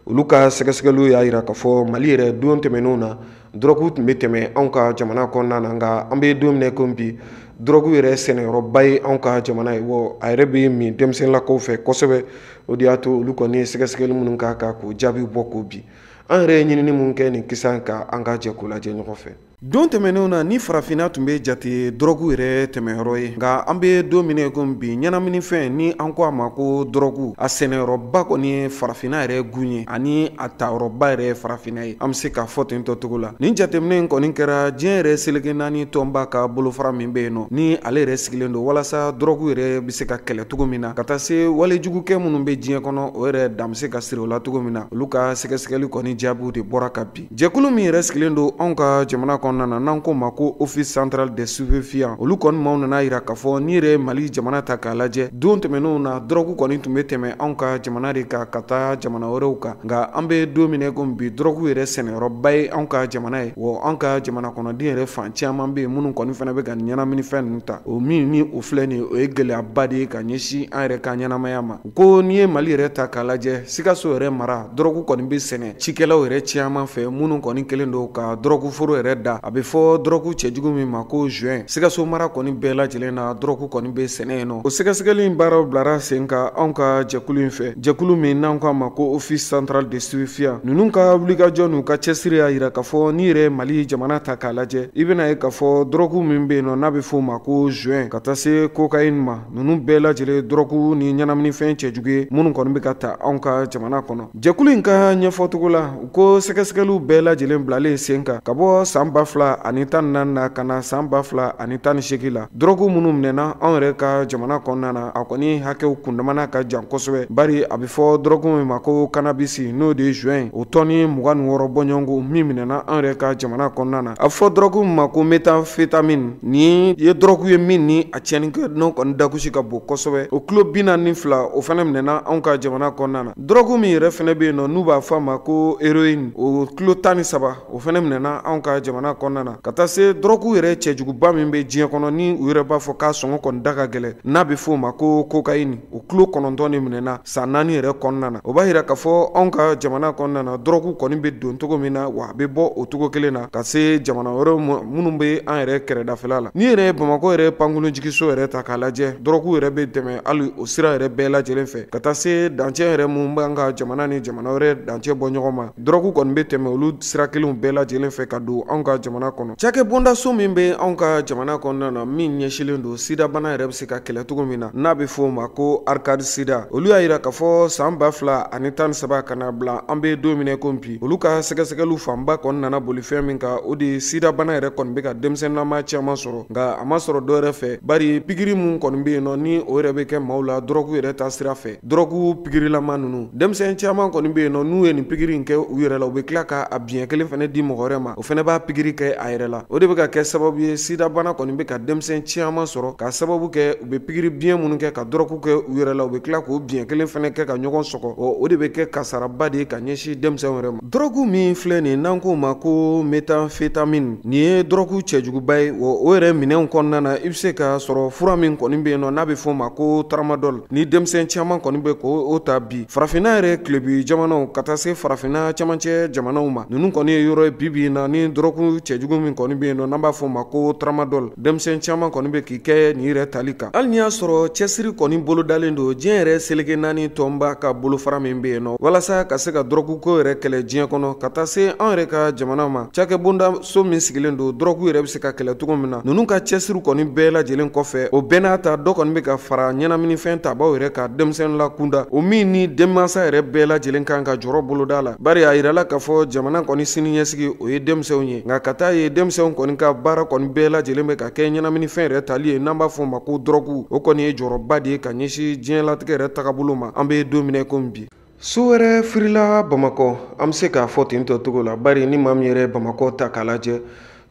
olu ka sɛgɛsɛgɛliw y'a jira k'a fɔ Mali yɛrɛ don tɛmɛnenw na, dɔrɔgu tun bɛ tɛmɛ anw ka jamana kɔnɔna na. Nka an bɛ don min na komi bi, dɔrɔgu yɛrɛ sɛnɛyɔrɔba ye anw ka jamana ye, wa a yɛrɛ bɛ min denmisɛnninlakaw fɛ kosɛbɛ. O de y'a to olu kɔni ye sɛgɛsɛgɛli minnu k'a kan k'o jaabi bɔ k'o bi. An yɛrɛ ye ɲinini mun kɛ nin kisa in kan, an ka jɛ k'o lajɛ ɲɔgɔn fɛ. Don tɛmɛnenw na, ni farafinna tun bɛ jate dɔrɔgu yɛrɛ tɛmɛyɔrɔ ye, nka an bɛ don min na komi bi, ɲɛnaminifɛn ni an ko a ma ko dɔrɔgu, a sɛnɛyɔrɔba kɔni ye farafinna yɛrɛ gun ye, ani a tayɔrɔba yɛrɛ ye farafinna ye, an bɛ se k'a fɔ ten tɔ cogo la. Nin jateminɛ in kɔni kɛra diɲɛ yɛrɛ seleke naani tɔnba ka bolofara min bɛ yen nɔ, ni ale yɛrɛ sigilen don walasa dɔrɔgu yɛrɛ bɛ se ka kɛlɛ cogo min na, ka taa se walejugukɛ minnu bɛ diɲɛ kɔnɔ, o yɛrɛ dan bɛ se ka siri o la cogo min na. Olu ka sɛgɛsɛgɛli kɔni jaabiw de bɔra ka bin. Jɛkulu min yɛrɛ sigilen don anw ka jamana kɔnɔna na, n'an ko ma ko Office central des stupéfiants, olu kɔni maaw nana yira k'a fɔ n'i yɛrɛ ye Mali jamana ta k'a lajɛ, don tɛmɛnenw na dɔrɔgu kɔni tun bɛ tɛmɛ anw ka jamana de kan ka taa jamana wɛrɛw kan. Nka an bɛ don min na komi bi, dɔrɔgu yɛrɛ sɛnɛyɔrɔba ye anw ka jamana ye, wa anw ka jamana kɔnɔden yɛrɛ fan caman bɛ yen minnu kɔni fana bɛ ka ɲɛnaminifɛn ninnu ta. O min ni o filɛ nin ye, o ye gɛlɛyaba de ye ka ɲɛsin an yɛrɛ ka ɲɛnamaya ma. Ko n'i ye Mali yɛrɛ ta k'a lajɛ, Sikaso yɛrɛ mara, dɔrɔgu kɔni bɛ sɛnɛ cikɛlaw yɛrɛ caman fɛ minnu kɔni kɛlen don ka dɔrɔgu foro yɛrɛ da. A bɛ fɔ dɔrɔgu cɛjugu min ma ko juin, Sikaso mara kɔni bɛɛ lajɛlen na dɔrɔgu kɔni bɛ sɛnɛ yen nɔ. O sɛgɛsɛgɛli in baaraw bilara sen kan anw ka jɛkulu in fɛ, jɛkulu min n'an k'a ma ko Office central des stupéfiants. Ninnu ka wulikajɔ n'u ka cɛsiri y'a jira k'a fɔ n'i yɛrɛ ye Mali jamana ta k'a lajɛ, i bɛna ye k'a fɔ dɔrɔgu min bɛ yen nɔ n'a bɛ f'o ma ko juin, ka taa se cocaïne ma, ninnu bɛɛ lajɛlen dɔrɔgu ni ɲɛnaminifɛn cɛjugu ye minnu kɔni bɛ ka ta anw ka jamana kɔnɔ. Jɛkulu in ka ɲɛfɔcogo la, u ko sɛgɛsɛgɛliw bɛɛ lajɛlen bilalen sen kan ka bɔ san 2014 na ka na san 2018 la, dɔrɔgu minnu minɛna anw yɛrɛ ka jamana kɔnɔna na, a kɔni hakɛw kundamana ka jan kosɛbɛ. Bari a bɛ fɔ dɔrɔgu min ma ko cannabis, n'o de ye juin, o tɔni 26 bɔɲɔgɔnko min minɛna anw yɛrɛ ka jamana kɔnɔna na. A bɛ fɔ dɔrɔgu min ma ko méthamphétamine, nin ye dɔrɔgu ye min ni a tiɲɛnikɛ n'o kɔni dagosi ka bon kosɛbɛ, o kilo 42 o fana minɛna anw ka jamana kɔnɔna na. Dɔrɔgu min yɛrɛ fana bɛ yen nɔ n'u b'a fɔ a ma ko héroïne, o kilo 13 o fana minɛna anw ka jamana kɔnɔna na. Ka taa se dɔrɔgu yɛrɛ cɛjuguba min bɛ diɲɛ kɔnɔ ni u yɛrɛ b'a fɔ k'a sɔngɔ kɔni da ka gɛlɛn, n'a bɛ f'o ma ko cocaïne, o kilo 9 de minɛna san 4 yɛrɛ kɔnɔna na. O b'a jira k'a fɔ anw ka jamana kɔnɔna na dɔrɔgu kɔni bɛ don cogo min na, wa a bɛ bɔ o cogo kelen na ka se jamana wɛrɛw minnu bɛ an yɛrɛ kɛrɛdafɛla la. N'i yɛrɛ ye Bamakɔ yɛrɛ pankurunjigiso yɛrɛ ta k'a lajɛ, dɔrɔgu yɛrɛ bɛ tɛmɛ hali o sira yɛrɛ bɛɛ lajɛlen fɛ ka taa se dancɛ yɛrɛ mun b'an ka jamana ni jamana wɛrɛ dancɛ bɔ ɲɔgɔn ma. Dɔrɔgu kɔni bɛ tɛmɛ olu sira kelenw bɛɛ lajɛlen fɛ ka don anw ka jamana kɔnɔ. Cakɛ bondaso min bɛ anw ka jamana kɔnɔna na min ɲɛsinlen don sidabana yɛrɛ bɛ se ka kɛlɛ cogo min na, n'a bɛ f'o ma ko arcade sida, olu y'a jira k'a fɔ san 2013 ka na bila an bɛ don min na komi bi, olu ka sɛgɛsɛgɛliw fanba kɔni nana boli fɛn min kan, o de ye sidabana yɛrɛ kɔni bɛ ka denmisɛnninlama caman sɔrɔ. Nka a ma sɔrɔ dɔ yɛrɛ fɛ, bari pikiri mun kɔni bɛ yen nɔ ni o yɛrɛ bɛ kɛ maaw la dɔrɔgu yɛrɛ ta sira fɛ, dɔrɔgu pikirilama ninnu, denmisɛn caman kɔni bɛ yen nɔ n'u ye nin pikiri in kɛ u yɛrɛ la, u bɛ tila ka a biɲɛ kelen fana di mɔgɔ wɛrɛ ma, o fana b'a pikiri kɛ a yɛrɛ la. O de bɛ ka kɛ sababu ye sidabana kɔni bɛ ka denmisɛn caman sɔrɔ, k'a sababu kɛ u bɛ pikiri biɲɛ minnu kɛ ka dɔrɔgu kɛ u yɛrɛ la, u bɛ tila k'o biɲɛ kelen fana kɛ ka ɲɔgɔn sɔgɔ. O de bɛ kɛ kasaraba de ye ka ɲɛsin denmisɛnw yɛrɛ ma. Dɔrɔgu min filɛ nin n'an k'o ma ko méthamphétamine, nin ye dɔrɔgu cɛjuguba ye. Wa o yɛrɛ minɛnw kɔnɔna na, i bɛ se ka sɔrɔ fura min kɔni bɛ yen nɔ n'a bɛ f'o ma ko tramadol, ni denmisɛn caman kɔni bɛ k'o ta bi farafinna yɛrɛ tilebi jamanaw ka taa se farafinna camancɛ jamanaw ma, ninnu kɔni ye yɔrɔ ye bi bi in na ni dɔrɔgu cɛjugu min kɔni bɛ yen nɔ n'an b'a fɔ o ma ko tramadol. Denmisɛn caman kɔni bɛ k'i kɛ nin yɛrɛ tali kan, hali n'i y'a sɔrɔ cɛsiri kɔni bolodalen don diɲɛ yɛrɛ seleke 4 tɔnba ka bolofara min bɛ yen nɔ walasa ka se ka dɔrɔgu ko yɛrɛ kɛlɛ diɲɛ kɔnɔ, ka taa se an yɛrɛ ka jamana ma cakɛbonda so min sigilen don dɔrɔgu yɛrɛ bɛ se ka kɛlɛ cogo min na. Ninnu ka cɛsiri kɔni bɛɛ lajɛlen kɔfɛ, o bɛɛ n'a ta dɔ kɔni bɛ ka fara ɲɛnaminifɛn tabaw yɛrɛ ka denmisɛnnin la kunda, o min ni denmansa yɛrɛ bɛɛ lajɛlen kan ka jɔrɔ boloda la, bari a yirala k'a fɔ jamana kɔni sini ɲɛsigi o ye denmisɛnw ye. Nka ka taa ye denmisɛnw kɔni ka baara kɔni bɛɛ lajɛlen bɛ ka kɛ ɲɛnaminifɛn yɛrɛ tali ye n'an b'a fɔ o ma ko dɔrɔgu, o kɔni ye jɔrɔba de ye ka ɲɛsin diɲɛlatigɛ yɛrɛ tagabolo ma an bɛ don min na komi bi. So wɛrɛ firila Bamakɔ, an bɛ se k'a fɔ ten tɔ cogo la, bari ni maa min yɛrɛ Bamakɔ ta k'a lajɛ,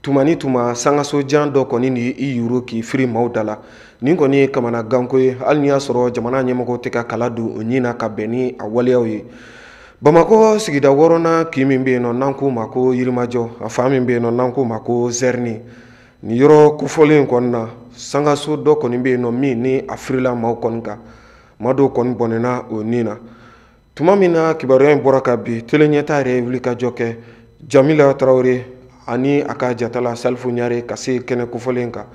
tuma ni tuma sangaso jan dɔ kɔni ni i yuru k'i firi maaw da la. Nin kɔni ye kamana ganko ye, hali n'i y'a sɔrɔ jamana ɲɛmɔgɔw tɛ ka kala don o ɲin na ka bɛn ni a waleyaw ye. Bamakɔ sigida 6nan kin min bɛ yen nɔ n'an k'o ma ko Yirimajɔ, a fan min bɛ yen nɔ n'an k'o ma ko Zɛrini, nin yɔrɔ kofɔlen in kɔni na sangaso dɔ kɔni bɛ yen nɔ min ni a firila maaw kɔni kan, maa dɔw kɔni bɔnɛna o nin na. Tuma min na kibaruya in bɔra ka bi, télé ɲɛta yɛrɛ ye wulikajɔ kɛ Jamila Tarawele ani a ka jatala Salifu Ɲare ka se kɛnɛ kofɔlen kan.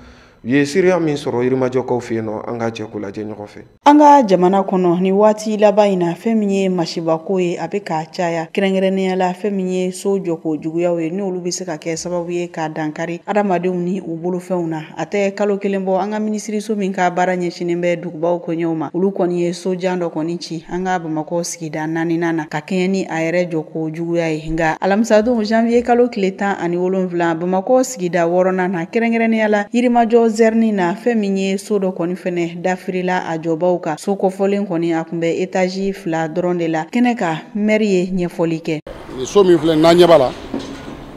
U ye seereya min sɔrɔ Yirimajɔkaw fɛ yen nɔ, an ka jɛ k'o lajɛ ɲɔgɔn fɛ. An ka jamana kɔnɔ ni waati laban in na, fɛn min ye masibako ye a bɛ ka caya, kɛrɛnkɛrɛnnenya la fɛn min ye so jɔko juguyaw ye, n'olu bɛ se ka kɛ sababu ye ka dankari adamadenw ni u bolofɛnw na. A tɛ kalo kelen bɔ, an ka minisiriso min ka baara ɲɛsinnen bɛ dugubaw koɲɛw ma, olu kɔni ye sojan dɔ kɔni ci an ka Bamakɔ sigida 4nan na ka kɛɲɛ ni a yɛrɛ jɔko juguya ye. Nka alamisadon janvier kalo tile 17 Bamakɔ sigida 6nan na, kɛrɛnkɛrɛnnenya la Yirimajɔ Zɛrini na, fɛn min ye so dɔ kɔni fɛnɛ dafirila a jɔbaw kan. So kɔfɔlen kɔni a kun bɛ etazi 2 dɔrɔn de la. Kɛnɛ kan mɛri ye ɲɛfɔli kɛ. Nin so min filɛ n'an ɲɛ b'a la,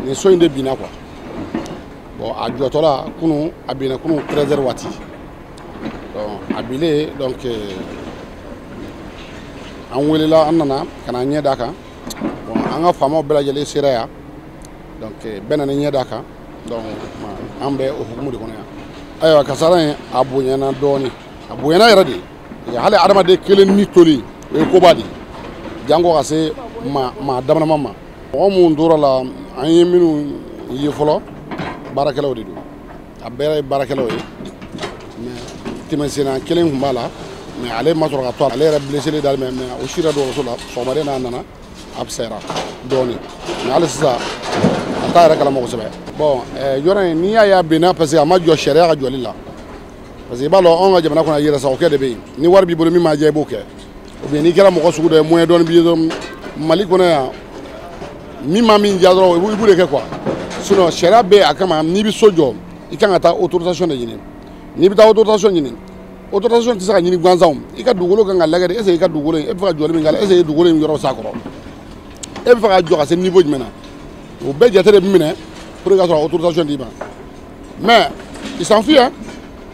nin so in de binna quoi. Bon, a jɔtɔla kunun, a binna kunun 13h waati. Donc a bilen, donc an welela, an nana ka na ɲɛ d'a kan. Bon, an ka faamaw bɛɛ lajɛlen sera yan, donc bɛɛ nana ɲɛ d'a kan. Donc an bɛ o hukumu de kɔnɔ yan. Ayiwa, kasara in a bonyana dɔɔnin, a bonyana yɛrɛ de. Hali adamaden kelen ni toli o ye koba de ye, janko ka se maa damadama ma. Mɔgɔ minnu tora la, an ye minnu ye fɔlɔ, baarakɛlaw de don, a bɛɛ ye baarakɛlaw ye. Mais tɛmɛsenna kelen tun b'a la, mais ale ma sɔrɔ ka to, ale yɛrɛ blessé dalen bɛ, mais o sira dɔgɔtɔrɔso la sɔgɔmada n'a nana a fisayara dɔɔnin, mais hali sisan a t'a yɛrɛ kalama kosɛbɛ. Bon, yɔrɔ in n'i y'a ye a binna, parce que a ma jɔ sariya ka jɔli la. Parce que i b'a dɔn anw ka jamana kɔnɔ yɛrɛsagokɛ de bɛ yen, ni wari b'i bolo min m'a diya i b'o kɛ, ou bien n'i kɛra mɔgɔ sugu dɔ ye moyen dɔɔni b'i ye dɔrɔn, Mali kɔnɔ yan min ma min diya dɔrɔn i b'o de kɛ quoi. Sinon sariya bɛ a kama, n'i bɛ so jɔ i kan ka taa autorisation de ɲini. N'i bɛ taa autorisation ɲini, autorisation tɛ se ka ɲini gansan, i ka dugukolo kan ka lajɛ de, est ce que i ka dugukolo in e bɛ fɛ ka jɔli min k'a la, est ce que dugukolo in yɔrɔ s'a kɔrɔ, e bɛ fɛ ka jɔ ka se niveau jumɛn na, o bɛɛ jate de bɛ minɛ pour que ka sɔrɔ autorisation d'i ma. Mais il s'en fout hein,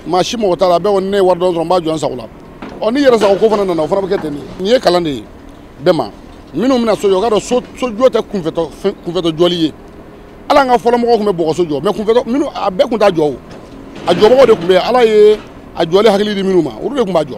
maa si mɔgɔ t'a la, bɛɛ ko ne ye wari dɔɔni sɔrɔ n b'a jɔ n sago la. Ɔ n'i yɛrɛ sago ko fana nana, o fana bɛ kɛ ten de. Nin ye kalan de ye bɛɛ ma, minnu bɛna so jɔ, o k'a dɔn sojɔ tɛ kunfɛtɔ jɔli ye. Hali an ka fɔlɔ mɔgɔw tun bɛ bɔgɔso jɔ, mais kunfɛtɔ minnu a bɛɛ tun t'a jɔ o, a jɔbagaw de tun bɛ yen, Ala ye a jɔli hakili di minnu ma, olu de tun b'a jɔ.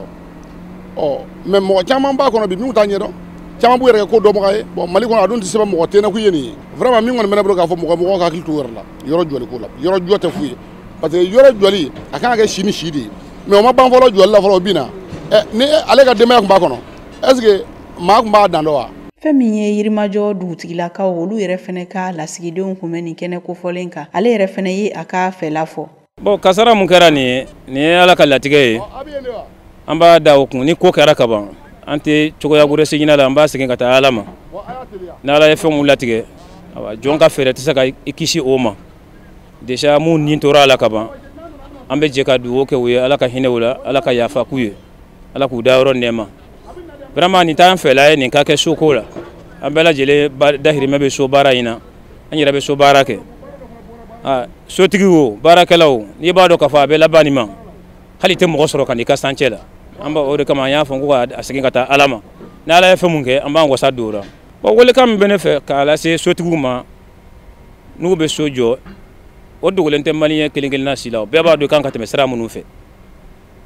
Ɔ mais mɔgɔ caman b'a kɔnɔ bi minnu t'a ɲɛdɔn, caman b'u yɛrɛ kɛ ko dɔnbaga ye. Bon, Mali kɔnɔ a dun tɛ sɛbɛn mɔgɔ tɛ na k'u ye nin ye. Vraiment min kɔni bɛ ne bolo k'a fɔ mɔgɔ ka hakili t'u yɛrɛ la yɔrɔ jɔli ko la, yɔrɔ jɔ tɛ fu ye, parce que yɔrɔ jɔli a kan ka kɛ si ni si de ye, mais o ma ban fɔlɔ jɔli la fɔlɔ, o binna. Ɛ ni ale ka denbaya tun b'a kɔnɔ, est ce que maa tun b'a dan dɔn wa? Fɛn min ye Yirimajɔ dugutigilakaw, olu yɛrɛ fɛnɛ ka lasigidenw kun bɛ nin kɛnɛ kofɔlen kan, ale yɛrɛ fɛnɛ ye a ka fɛla fɔ. Bon, kasara mun kɛra nin ye, nin ye Ala ka latigɛ ye, an b'a da o kun. Ni ko kɛra ka ban, an tɛ cogoya wɛrɛ seginna la, an b'a segin ka taa Ala ma. Ni Ala ye fɛn mun latigɛ, awa jɔn ka fɛɛrɛ tɛ se ka i kisi o ma. Déjà mun nin tora a la ka ban, an bɛ jɛ ka dugawu kɛ u ye, Ala ka hinɛ u la, Ala ka yafa k'u ye, Ala k'u da yɔrɔ nɛɛma. Vraiment nin t'an fɛla ye, nin ka kɛ soko la. An bɛɛ lajɛlen dahirimɛ bɛ so baara in na, an yɛrɛ bɛ so baara kɛ. Sotigi o baarakɛla o, n'i b'a dɔn k'a fɔ a bɛ laban nin ma, hali i tɛ mɔgɔ sɔrɔ ka n'i ka sancɛ la. An b'a o de kama an y'a fɔ ko k'a segin ka taa Ala ma. Ni Ala ye fɛn mun kɛ, an b'an wasa don o la. Bon, welekan min bɛ ne fɛ k'a lase sotigiw ma, n'u bɛ so jɔ, o dogolen tɛ maliyɛn kelen kelenna si la, o bɛɛ b'a dɔn kan ka tɛmɛ sira minnu fɛ.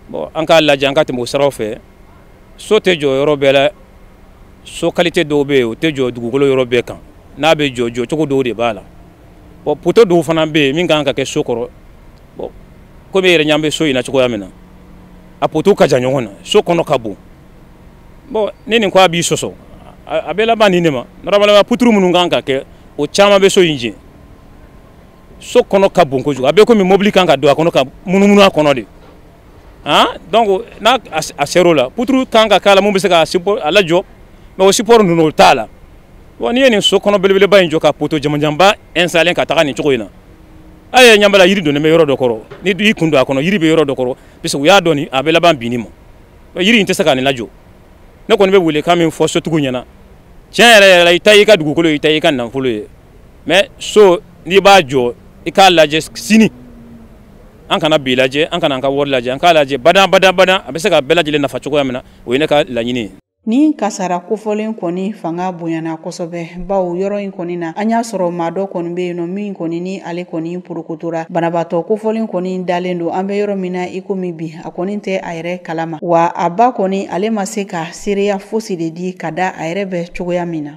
Bon, an k'a lajɛ an ka tɛmɛ o siraw fɛ. So tɛ jɔ yɔrɔ bɛɛ la, so qualité dɔw bɛ yen o tɛ jɔ dugukolo yɔrɔ bɛɛ kan. N'a bɛ jɔ, jɔcogo dɔw de b'a la. Bon, poteau dɔw fana bɛ yen min kan ka kɛ so kɔrɔ. Bon, komi e yɛrɛ ɲɛ bɛ so in na cogoya min na, a poteau ka jan ɲɔgɔn na, so kɔnɔ ka bon. Bon, ni nin ko a b'i sɔsɔ, a bɛ laban nin de ma. Normalement, poutre minnu kan ka kɛ, o caman bɛ so in jɛn. So kɔnɔ ka bon kojugu, a bɛ komi mobili kan ka don a kɔnɔ ka munumunu a kɔnɔ de. Han, donc n'a a ser'o la, poutre kan ka k'a la mun bɛ se ka support a lajɔ, mais o support ninnu o t'a la. Bon, n'i ye nin so kɔnɔ belebeleba in jɔ ka poteau jamanjanba installer ka taga nin cogo in na, a ye ɲɛ b'a la, yiri donnen bɛ yɔrɔ dɔ kɔrɔ. Ni i kun don a kɔnɔ, yiri bɛ yɔrɔ dɔ kɔrɔ, parce que u y'a dɔn ni a bɛ laban binni ma. Yiri in tɛ se ka nin lajɔ. Ne kɔni bɛ welekan min fɔ sotigiw ɲɛna, tiɲɛ yɛrɛ yɛrɛ la, i ta y'i ka dugukolo ye, i ta y'i ka nafolo ye, mais so n'i b'a jɔ, i k'a lajɛ sini. An kana bi lajɛ, an kana an ka wari lajɛ, an k'a lajɛ badan badan badan, a bɛ se ka bɛɛ lajɛlen nafa cogoya min na. O ye ne ka laɲini ye. Ni kasara kofɔlen kɔni fanga bonyana kosɛbɛ, bawo yɔrɔ in kɔni na, an y'a sɔrɔ maa dɔ kɔni bɛ yen nɔ min kɔni ni ale kɔni porokotora. Banabaatɔ kofɔlen kɔni dalen don an bɛ yɔrɔ min na i komi bi, a kɔni tɛ a yɛrɛ kalama, wa a ba kɔni ale ma se ka seereya fosi de di ka da a yɛrɛ bɛ cogoya min na.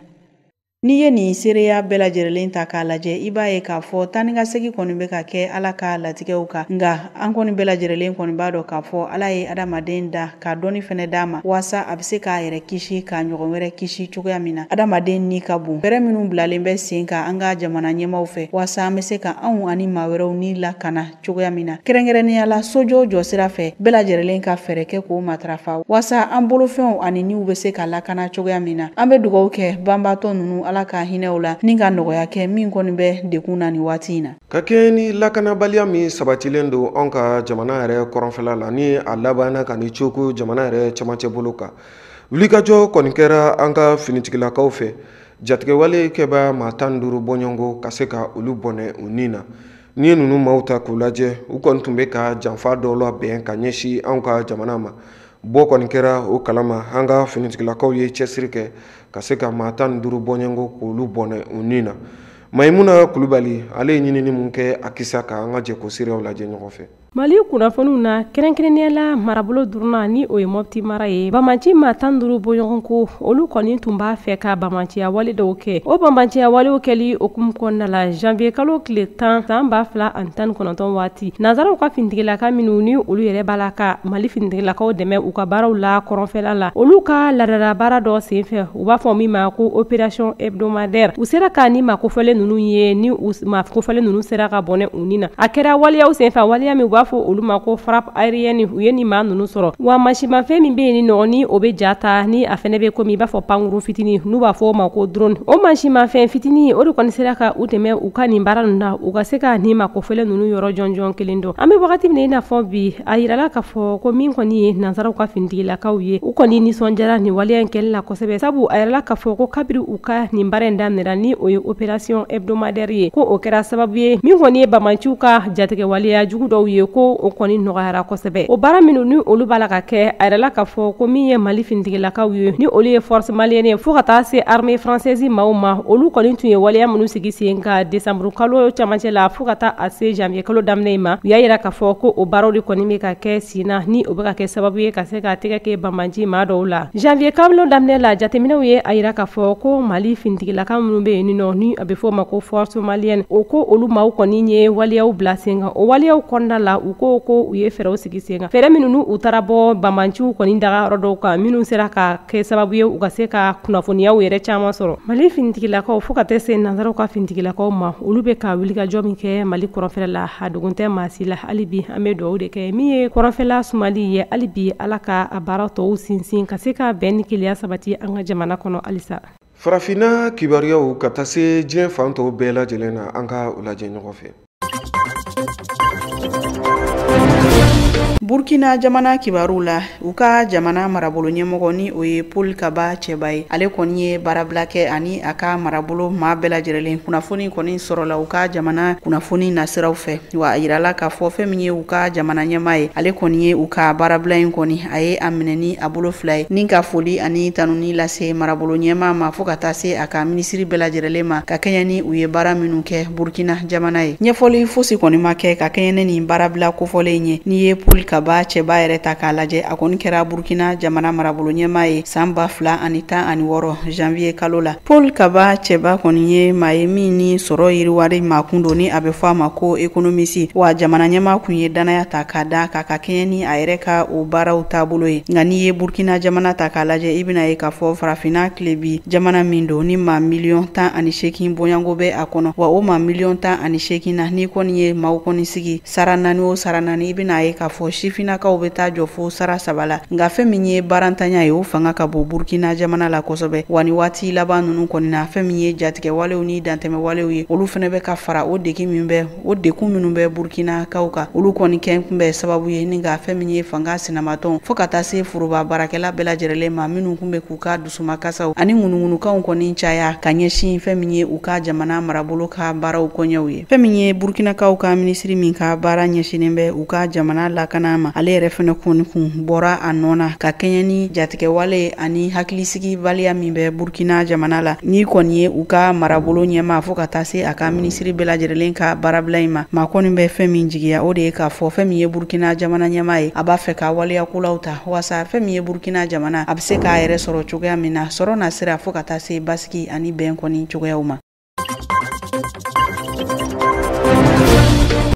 N'i ye nin seereya bɛɛ lajɛlen ta k'a lajɛ, i b'a ye k'a fɔ taa ni ka segin kɔni bɛ ka kɛ Ala ka latigɛw kan. Nka an kɔni bɛɛ lajɛlen kɔni b'a dɔn k'a fɔ Ala ye adamaden da ka dɔnni fɛnɛ d'a ma, waasa a bɛ se k'a yɛrɛ kisi k'a ɲɔgɔn wɛrɛ kisi cogoya min na. Adamaden ni ka bon. Fɛɛrɛ minnu bilalen bɛ sen kan an ka jamana ɲɛmaaw fɛ, waasa an bɛ se ka anw ani maa wɛrɛw ni lakana cogoya min na, kɛrɛnkɛrɛnnenya la sojɔ jɔsira fɛ, bɛɛ lajɛlen ka fɛɛrɛ kɛ k'o matarafa, waasa an bolofɛnw ani niw bɛ se ka lakana cogoya min na. An bɛ dugawu kɛ banbaatɔ ninnu, Ala ka hinɛ u la ni ka nɔgɔya kɛ min kɔni bɛ degun na nin waati in na. Ka kɛɲɛ ni lakanabaliya min sabatilen don anw ka jamana yɛrɛ kɔrɔnfɛla la, ni a labanna ka ni coko jamana yɛrɛ camancɛ bolo kan, wulikajɔ kɔni kɛra an ka finitigilakaw fɛ, jatigɛwale kɛbaa maa 15 bɔɲɔgɔnko ka se ka olu bɔnɛ u ni na. N'i ye ninnu maaw ta k'u lajɛ, u kɔni tun bɛ ka janfa dɔw labɛn ka ɲɛsin anw ka jamana ma. Bɔ kɔni kɛra o kalama, an ka finitigilakaw ye cɛsiri kɛ ka se ka maa 15 bɔɲɔgɔnko k'olu bɔnɛ u ni na. Mayimuna Kulubali ale ye ɲinini mun kɛ a kisa kan, an ka jɛ k'o seereyaw lajɛ ɲɔgɔn fɛ. Mali kunnafoniw na, kɛrɛnkɛrɛnnenya la marabolo duurunan ni o ye Mopti mara ye, banbaanci maa 15 bɔɲɔgɔn ko olu kɔni tun b'a fɛ ka banbaanciya wale dɔw kɛ. O banbaanciya walew kɛli hukumu kɔnɔna la, janvier kalo tile 10 san 2019 waati, nanzaraw ka finitigilaka minnu ni olu yɛrɛ b'a la ka Mali finitigilakaw dɛmɛ u ka baaraw la kɔrɔnfɛla la, olu ka laadala baara dɔ senfɛ, u b'a fɔ min ma ko opération hebdomadaire, u sera ka ni maa kofɔlen ninnu ye, ni u maa kofɔlen ninnu sera ka bɔnɛ u ni na. A kɛra waleyaw senfɛ, waleya min u b'a fɔ olu ma ko frappe aérienne, u ye nin maa ninnu sɔrɔ. Wa mansimafɛn min bɛ yen ni nɔ ni o bɛ ja ta, ni a fɛnɛ bɛ komi i b'a fɔ pankurun fitinin, n'u b'a fɔ o ma ko drone, o mansimafɛn fitinin o de kɔni sera ka u dɛmɛ u ka nin baara ninnu na, u ka se ka nin maa kofɔlen ninnu yɔrɔ jɔnjɔn kelen dɔn. An bɛ wagati min na i n'a fɔ bi, a yirala k'a fɔ ko min kɔni ye nanzaraw ka finitigilakaw ye, u kɔni nisɔndiyara nin waleya in kɛli la kosɛbɛ, sabu a yirala k'a fɔ ko kabiri u ka nin baara in daminɛra, ni o ye opération hebdomadaire ye, ko o kɛra sababu ye min kɔni ye banbaanciw ka jatigɛwaleya jugu dɔw ye, ko o kɔni nɔgɔyara kosɛbɛ. O baara minnu ni olu b'a la ka kɛ, a yirala k'a fɔ ko min ye Mali finitigilakaw ye, ni olu ye force malienne ye, fo ka taa se armée française maaw ma, olu kɔni tun ye waleya minnu sigi sen kan décembre kalo camancɛ la fo ka taa a se janvier kalo daminɛ in ma, u y'a yira k'a fɔ ko o baaraw de kɔni bɛ ka kɛ sen na, ni o bɛ ka kɛ sababu ye ka se ka tɛgɛ kɛ banbaanci maa dɔw la. Janvier kalo daminɛ la, jateminɛw ye a yira k'a fɔ ko Mali finitigilaka minnu bɛ yen nɔ, ni a bɛ fɔ o ma ko force malienne, o ko olu maaw kɔni ye waleyaw bila sen kan. O waleyaw kɔnɔna la, u ko ko u ye fɛɛrɛw sigi sen kan, fɛɛrɛ minnu u taara bɔ banbaanciw kɔni daga yɔrɔ dɔw kan, minnu sera ka kɛ sababu ye u ka se ka kunnafoniyaw yɛrɛ caman sɔrɔ. Mali finitigilakaw fo ka taa se nanzaraw ka finitigilakaw ma, olu bɛ ka wulikajɔ min kɛ Mali kɔrɔnfɛla la, a dogon tɛ maa si la. Hali bi an bɛ dugawu de kɛ min ye kɔrɔnfɛla sumali ye, hali bi Ala ka a baara tɔw sinsin ka se ka bɛn ni kelenya sabati an ka jamana kɔnɔ halisa. Farafinna kibaruyaw ka taa se diɲɛ fan tɔw bɛɛ lajɛlen na, an ka u lajɛ ɲɔgɔn fɛ. Burkina jamana kibaru la, u ka jamana marabolo ɲɛmɔgɔ ni o ye Paul Kaba cɛba ye, ale kɔni ye baarabila kɛ ani a ka marabolo maa bɛɛ lajɛlen. Kunnafoni kɔni sɔrɔla u ka jamana kunnafoni nasiraw fɛ, wa a yirala k'a fɔ fɛn min ye u ka jamana ɲɛmaa ye, ale kɔni ye u ka baarabila in kɔni a ye a minɛ ni a bolo fila ye, ni ka foli ani tanuni lase marabolo ɲɛmaa ma fo ka taa se a ka minisiri bɛɛ lajɛlen ma, ka kɛɲɛ ni u ye baara minnu kɛ Burkina jamana ye. Ɲɛfɔli fosi kɔni ma kɛ ka kɛɲɛ ni nin baarabila kofɔlen ye. N'i ye Paul Kaba Kaba Cɛba yɛrɛ ta k'a lajɛ, a kɔni kɛra Burkina jamana marabolo ɲɛmaa ye san 2016 janvier kalo la. Paul Kaba Cɛba kɔni ye maa ye min ni sɔrɔ yiriwari maakun don, ni a bɛ fɔ a ma ko économiste. Wa jamana ɲɛmaa kun ye danaya ta k'a da k'a ka kɛɲɛ ni a yɛrɛ ka o baaraw taabolo ye. Nka n'i ye Burkina jamana ta k'a lajɛ, i bɛna ye k'a fɔ farafinna tilebi jamana min don ni maa 18 miliyɔn bɔɲɔgɔnko bɛ a kɔnɔ. Wa o maa 18 miliyɔn na, n'i kɔni ye maaw kɔni sigi sara naani o sara naani, i bɛna ye k'a fɔ sifinnakaw bɛ taa jɔ fo sara saba la. Nka fɛn min ye baarantanya ye, o fanga ka bon Burkina jamana la kosɛbɛ. Wa ni waati laban ninnu kɔni na, fɛn min ye jatigɛwalew ni dantɛmɛwalew ye, olu fana bɛ ka fara o degun min bɛ o degun minnu bɛ Burkinakaw kan, olu kɔni kɛ kun bɛ sababu ye ni ka fɛn min ye fanga sinamatɔn fo ka taa se foroba baarakɛla bɛɛ lajɛlen ma, minnu kun bɛ k'u ka dusumakasiraw ani ŋunuŋunukanw kɔni caya ka ɲɛsin fɛn min ye u ka jamana marabolo ka baaraw kɔɲɛw ye. Fɛn min ye Burkinakaw ka minisiri min ka baara ɲɛsinnen bɛ u ka jamana lakana ma, ale yɛrɛ fɛnɛ kɔni kun bɔra a nɔ na ka kɛɲɛ ni jatigɛwale ani hakilisigibaliya min bɛ Burkina jamana la. N'i kɔni ye u ka marabolo ɲɛma fo ka taa se a ka minisiri bɛɛ lajɛlen ka baarabila in ma, maa kɔni bɛ fɛn min jigiya, o de ye k'a fɔ fɛn min ye Burkina jamana ɲɛma ye, a b'a fɛ ka waleya kolaw ta waasa fɛn min ye Burkina jamana, a bɛ se k'a yɛrɛ sɔrɔ cogoya min na sɔrɔ na sira, fo ka taa se basigi ani bɛn kɔni cogoyaw ma.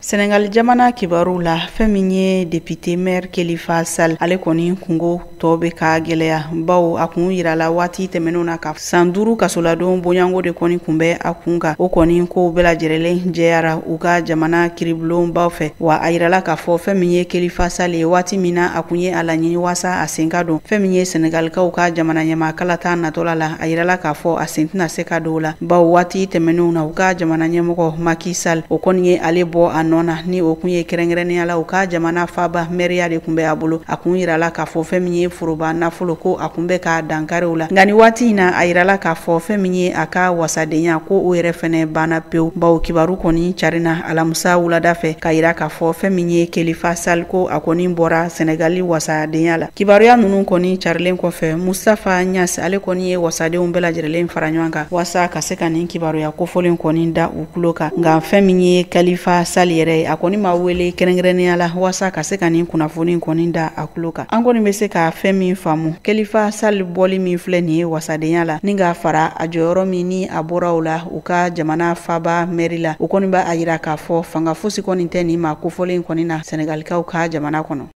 Senegal jamana kibaru la, fɛn min ye député maire Khalifa Sall, ale kɔni kungo tɔ bɛ ka gɛlɛya, bawo a kun yirala waati tɛmɛnenw na ka san 5 kasoladon bonyanko de kɔni kun bɛ a kun kan. O kɔni kow bɛɛ lajɛrɛlen jɛyara u ka jamana kiribulonbaw fɛ. Wa a yirala k'a fɔ fɛn min ye Khalifa Sall ye, waati min na a kun ye a laɲini waasa a sen ka don fɛn min ye Senegalikaw ka jamana ɲɛma kalata natɔla la, a yirala k'a fɔ a sen tɛna se ka don o la, bawo waati tɛmɛnenw na, u ka jamana ɲɛmɔgɔ Macky Sall, o kɔni ye ale bɔ a nɔ na, ni o kun ye kɛrɛnkɛrɛnnenya la u ka jamana faba mɛriya de kun bɛ a bolo. A kun yirala k'a fɔ fɛn min ye foroba nafolo ko a kun bɛ ka dankariw la. Nka ni waati in na, a yirala k'a fɔ fɛn min ye a ka wasadenya ko o yɛrɛ fɛnɛ banna pewu, bawo kibaru kɔni carina alamisa wulada fɛ ka yira k'a fɔ fɛn min ye Khalifa Sall, ko a kɔni bɔra Senegali wasadenya la. Kibaruya ninnu kɔni carilen kɔfɛ, Moustapha Niasse, ale kɔni ye wasadenw bɛɛ lajɛlen fara ɲɔgɔn kan waasa ka se ka nin kibaruya kofɔlen kɔni da u tulo kan. Nka fɛn min ye Khalifa Sall yɛrɛ ye, a kɔni ma wele kɛrɛnkɛrɛnnenya la waasa ka se ka nin kunnafoni kɔni da a tulo kan. An kɔni bɛ se ka fɛn min faamu, Khalifa Sall bɔli min filɛ nin ye wasadenya la, ni ka fara a jɔyɔrɔ min ni a bɔra o la u ka jamana faba mɛri la, o kɔni b'a yira k'a fɔ fanga fosi kɔni tɛ nin ma kofɔlen kɔni na Senegalikaw ka jamana kɔnɔ.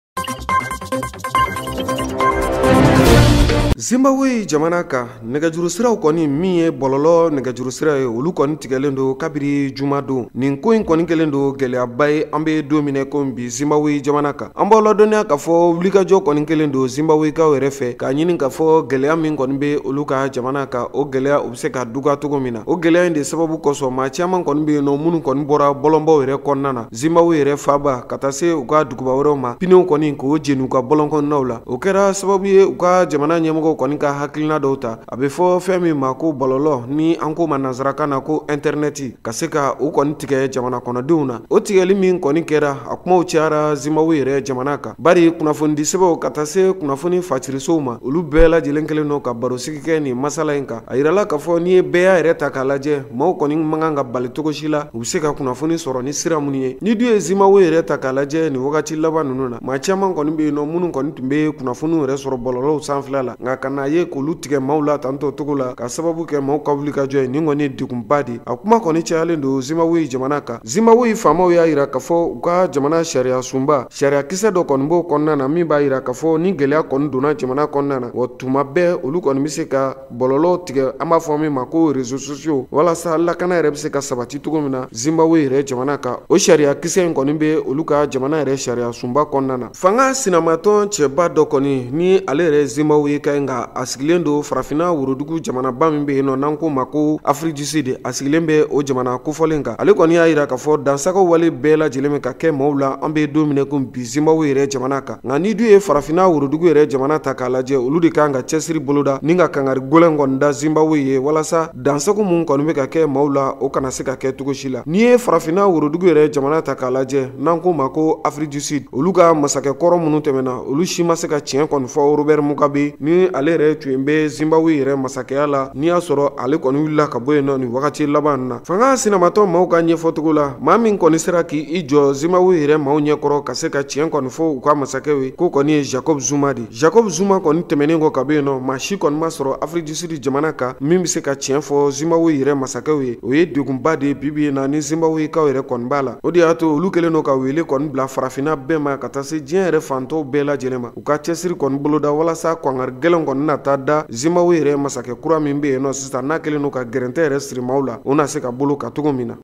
Zimbabwe jamana kan, nɛgɛjuru siraw kɔni min ye bɔlɔlɔ nɛgɛjuru sira ye, olu kɔni tigɛlen don kabiri jumadon. Nin ko in kɔni kɛlen don gɛlɛyaba ye an bɛ don min ko bi Zimbabwe jamana kan. An b'aw ladɔnniya k'a fɔ wulikajɔ kɔni kɛlen don Zimbabwekaw yɛrɛ fɛ k'a ɲini k'a fɔ gɛlɛya min kɔni bɛ olu ka jamana kan, o gɛlɛya u bɛ se ka duga cogo min na. O gɛlɛya in de sababu kosɔn, maa caman kɔni bɛ yen nɔ minnu kɔni bɔra bɔlɔnbaw yɛrɛ kɔnɔna na Zimbabwe yɛrɛ faaba ka taa se u ka duguba wɛrɛw ma, pinɛw kɔni k'o jeni u ka bɔlɔn kɔnɔnaw la. O kɛra sababu ye u ka jamana ɲɛmɔgɔ kɔni ka hakilina dɔw ta, a bɛ fɔ fɛn min ma ko bɔlɔlɔ, ni an ko ma nansarakan na ko intɛrɛnɛti, ka se ka u kɔni tigɛ jamana kɔnɔdenw na. O tigɛli min kɔni kɛra, a kumaw cayara Zimbabwe yɛrɛ jamana kan, bari kunnafonidi sɛbɛnw ka taa se kunnafoni facirisow ma, olu bɛɛ lajɛlen kɛlen don ka barosigi kɛ nin masala in kan. A yirala k'a fɔ n'i ye bɛɛ y'a yɛrɛ ta k'a lajɛ, maaw kɔni man kan ka bali cogo si la u bɛ se ka kunnafoni sɔrɔ ni sira minnu ye. Ni dun ye Zimbabwe yɛrɛ ta k'a lajɛ nin wagati laban ninnu na, maa caman kɔni bɛ yen nɔ minnu kɔni tun bɛ kunnafoniw yɛrɛ sɔrɔ bɔlɔlɔw sanfɛla la, nka ka n'a ye k'olu tigɛ maaw la tantɔ cogo la ka sababu kɛ maaw ka wulikajɔ ye, nin kɔni ye degunba de. A kuma kɔni cayalen don Zimbabwe jamana kan. Zimbabwe faamaw y'a yira k'a fɔ u ka jamana sariya sunba, sariya kisɛ dɔ kɔni b'o kɔnɔna na min b'a yira k'a fɔ ni gɛlɛya kɔni donna jamana kɔnɔna na, wa tuma bɛɛ olu kɔni bɛ se ka bɔlɔlɔ tigɛ, an b'a fɔ min ma ko réseaux sociaux, walasa lakana yɛrɛ bɛ se ka sabati cogo min na Zimbabwe yɛrɛ jamana kan. O sariya kisɛ in kɔni bɛ olu ka jamana yɛrɛ sariya sunba kɔnɔna na. Fanga sinamatɔn cɛba dɔ kɔni ni ale yɛrɛ Zimbabwe ka ɲi, nka a sigilen don farafinna worodugu jamanaba min bɛ yen nɔ n'an ko ma ko Afrique du Sud, a sigilen bɛ o jamana kofɔlen kan. Ale kɔni y'a yira k'a fɔ dansago wale bɛɛ lajɛlen bɛ ka kɛ maaw la an bɛ don min ko bi Zimbabwe yɛrɛ jamana kan. Nka ni dun ye farafinna worodugu yɛrɛ jamana ta k'a lajɛ, olu de kan ka cɛsiri boloda ni ka kangari gɛlɛn kɔni da Zimbabwe ye, walasa dansago mun kɔni bɛ ka kɛ maaw la, o kana se ka kɛ cogo si la. N'i ye farafinna worodugu yɛrɛ jamana ta k'a lajɛ n'an ko ma ko Afrique du Sud, olu ka masakɛ kɔrɔ minnu tɛmɛna, olu si ma se ka tiɲɛ kɔni fɔ Robert Mugabe ni ale yɛrɛ tun bɛ Zimbabwe yɛrɛ masakɛya la, n'i y'a sɔrɔ ale kɔni wulila ka bɔ yen nɔ nin wagati laban na. Fanga sinamatɔ maaw ka ɲɛfɔcogo la, maa min kɔni sera k'i jɔ Zimbabwe yɛrɛ maaw ɲɛkɔrɔ ka se ka tiɲɛ kɔni fɔ u ka masakɛw ye, k'o kɔni ye Jacob Zuma de. Jacob Zuma kɔni tɛmɛnen kɔ ka bɔ yen nɔ, maa si kɔni ma sɔrɔ Afrique du Sud jamana kan min bɛ se ka tiɲɛ fɔ Zimbabwe yɛrɛ masakɛw ye. O ye degunba de ye bi bi in na ni Zimbabwekaw yɛrɛ kɔni b'a la. O de y'a to olu kɛlen don ka wele kɔni bila farafinna bɛɛ ma ka taa se diɲɛ yɛrɛ fantɔw bɛɛ lajɛlen ma, u ka cɛsiri kɔni boloda walasa kɔngari gɛlɛn kɔni na taa da Zimbabwe yɛrɛ masakɛ kura min bɛ yen nɔ sisan, n'a kɛlen don ka gɛrɛntɛ yɛrɛ siri maaw la, o na se ka bolo ka cogo min na.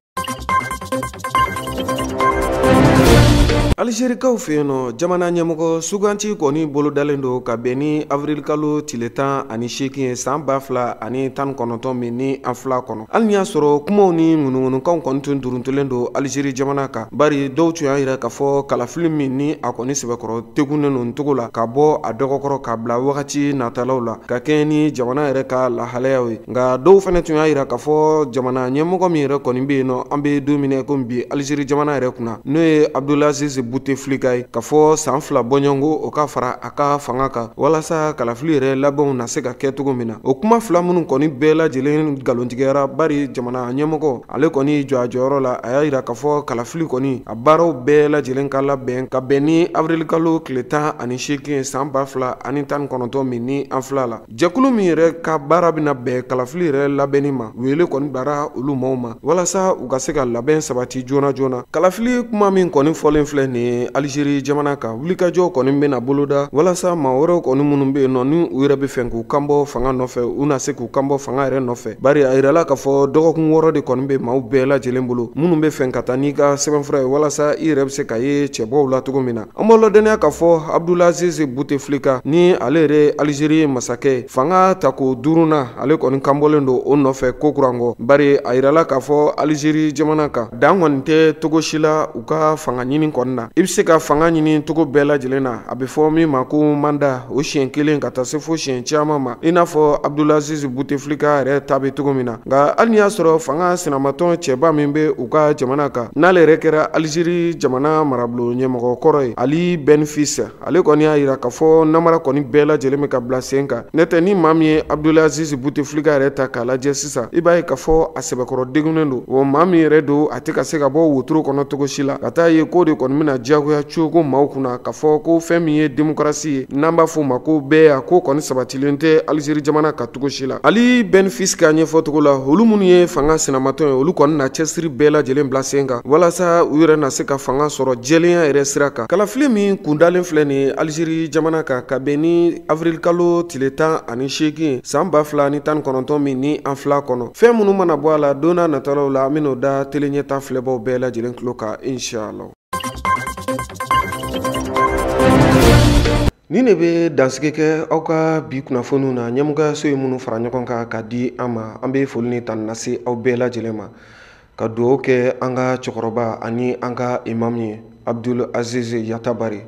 Alizerikaw fɛ yen nɔ, jamana ɲɛmɔgɔ suganti kɔni bolodalen don ka bɛn ni avril kalo tile 18 ye san 2019 min ni an fila kɔnɔ. Hali n'i y'a sɔrɔ kumaw ni ŋunuŋunukanw kɔni tun duruntulen don Alizeri jamana kan, bari dɔw tun y'a yira k'a fɔ kalafili min ni a kɔni sɛbɛkɔrɔ tegunnen don cogo la ka bɔ a dɔgɔkɔrɔ ka bila wagati natalaw la ka kɛɲɛ ni jamana yɛrɛ ka lahalayaw ye. Nka dɔw fana tun y'a yira k'a fɔ jamana ɲɛmɔgɔ min yɛrɛ kɔni bɛ yen nɔ, an bɛ don min na komi bi Alizeri jamana yɛrɛ kunna, n'o ye Abdulaziz Bouteflika ye, k'a fɔ san 2 bɔɲɔgɔnko o ka fara a ka fanga kan walasa kalafili yɛrɛ labɛnw na se ka kɛ cogo min na. O kuma fila minnu kɔni bɛɛ lajɛlen nkalontigɛyara, bari jamana ɲɛmɔgɔ ale kɔni jɔ a jɔyɔrɔ la, a y'a yira k'a fɔ kalafili kɔni a baaraw bɛɛ lajɛlen ka labɛn ka bɛn ni avril kalo tile 18 san 2019 min ni an fila la. Jɛkulu min yɛrɛ ka baara bɛna bɛn kalafili yɛrɛ labɛnni ma, wele kɔni bara olu maaw ma walasa u ka se ka labɛn sabati joona joona. Kalafili kuma min kɔni fɔlen filɛ nin ye Alizeri jamana kan, wulikajɔ kɔni bɛna boloda walasa maa wɛrɛw kɔni minnu bɛ yen nɔ ni u yɛrɛ bɛ fɛ k'u kanbɔ fanga nɔfɛ, u na se k'u kanbɔ fanga yɛrɛ nɔfɛ, bari a yirala k'a fɔ dɔgɔkun 6 de kɔni bɛ maaw bɛɛ lajɛlen bolo minnu bɛ fɛ ka taa n'i ka sɛbɛnfura ye walasa i yɛrɛ bɛ se ka ye cɛbɔw la cogo min na. An b'aw ladɔnniya k'a fɔ Abdulaziz Bouteflika ni ale yɛrɛ Alizeri masakɛ fanga tako 5nan, ale kɔni kanbɔlen don o nɔfɛ ko kurankɔ, bari a yirala k'a fɔ Alizeri jamana kan dan kɔni tɛ togo si la u ka fanga ɲini kɔni na. I bɛ se ka fanga ɲini cogo bɛɛ lajɛlen na, a bɛ fɔ min ma ko manda, o siɲɛ 1 ka taa se fo siɲɛ caman ma, i n'a fɔ Abdulaziz Bouteflika yɛrɛ ta bɛ cogo min na. Nka hali n'i y'a sɔrɔ fanga sinamatɔn cɛba min bɛ u ka jamana kan, n'ale yɛrɛ kɛra Alizeri jamana marabolo ɲɛmɔgɔ kɔrɔ ye, Ali Benflis, ale kɔni y'a yira k'a fɔ namara kɔni bɛɛ lajɛlen bɛ ka bila sen kan. N'o tɛ ni maa min ye Abdulaziz Bouteflika yɛrɛ ta k'a lajɛ sisan, i b'a ye k'a fɔ a sɛbɛkɔrɔ degunnen don, wa maa min yɛrɛ don a tɛ ka se ka bɔ wotoro kɔnɔ cogo si la, ka taa ye k'o de kɔni bɛna diyagoya cogo maaw kunna k'a fɔ ko fɛn min ye démocratie ye, n'an b'a fɔ o ma ko bɛɛ, ko kɔni sabatilen tɛ Alizeri jamana kan cogo si la. Ali Benflis ka ɲɛfɔcogo la, olu minnu ye fanga sinamatɔn ye, olu kɔni na cɛsiri bɛɛ lajɛlen bila sen kan walasa u yɛrɛ na se ka fanga sɔrɔ jɛlenya yɛrɛ sira kan. Kalafili min kundalen filɛ nin ye Alizeri jamana kan ka bɛn ni avril kalo tile 18 san 2019 min ni an fila kɔnɔ, fɛn minnu mana bɔ a la don n'a nataw la, an bɛn'o da tele ɲɛta filɛbaw bɛɛ lajɛlen tulo kan inshallah. Ni ne bɛ dansigi kɛ aw ka bi kunnafoniw na, ɲɛmɔgɔyaso ye minnu fara ɲɔgɔn kan ka di an ma, an bɛ foli ni tanu lase aw bɛɛ lajɛlen ma, ka dugawu kɛ an ka cɛkɔrɔba ani an ka imam ye Abdul Aziz Yatabari.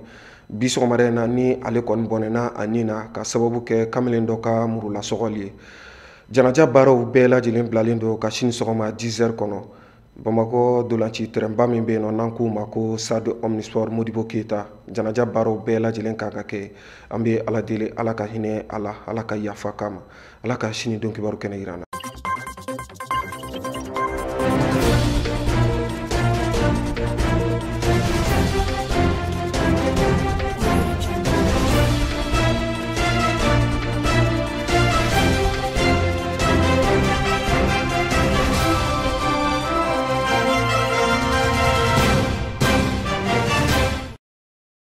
Bi sɔgɔmada in na ni ale kɔni bɔnɛna a nin na ka sababu kɛ kamalen dɔ ka murulasɔgɔli ye. Janaja baaraw bɛɛ lajɛlen bilalen don ka sini sɔgɔma 10h kɔnɔ Bamakɔ dolanci terrainba min bɛ yen nɔ n'an k'o ma ko Stade Omnisport Modibo Keyita, janaja baaraw bɛɛ lajɛlen kan ka kɛ. An bɛ Ala deli, Ala ka hinɛ a la, Ala ka yafa k'a ma, Ala ka sini don kibaru kɛnɛ yira an na.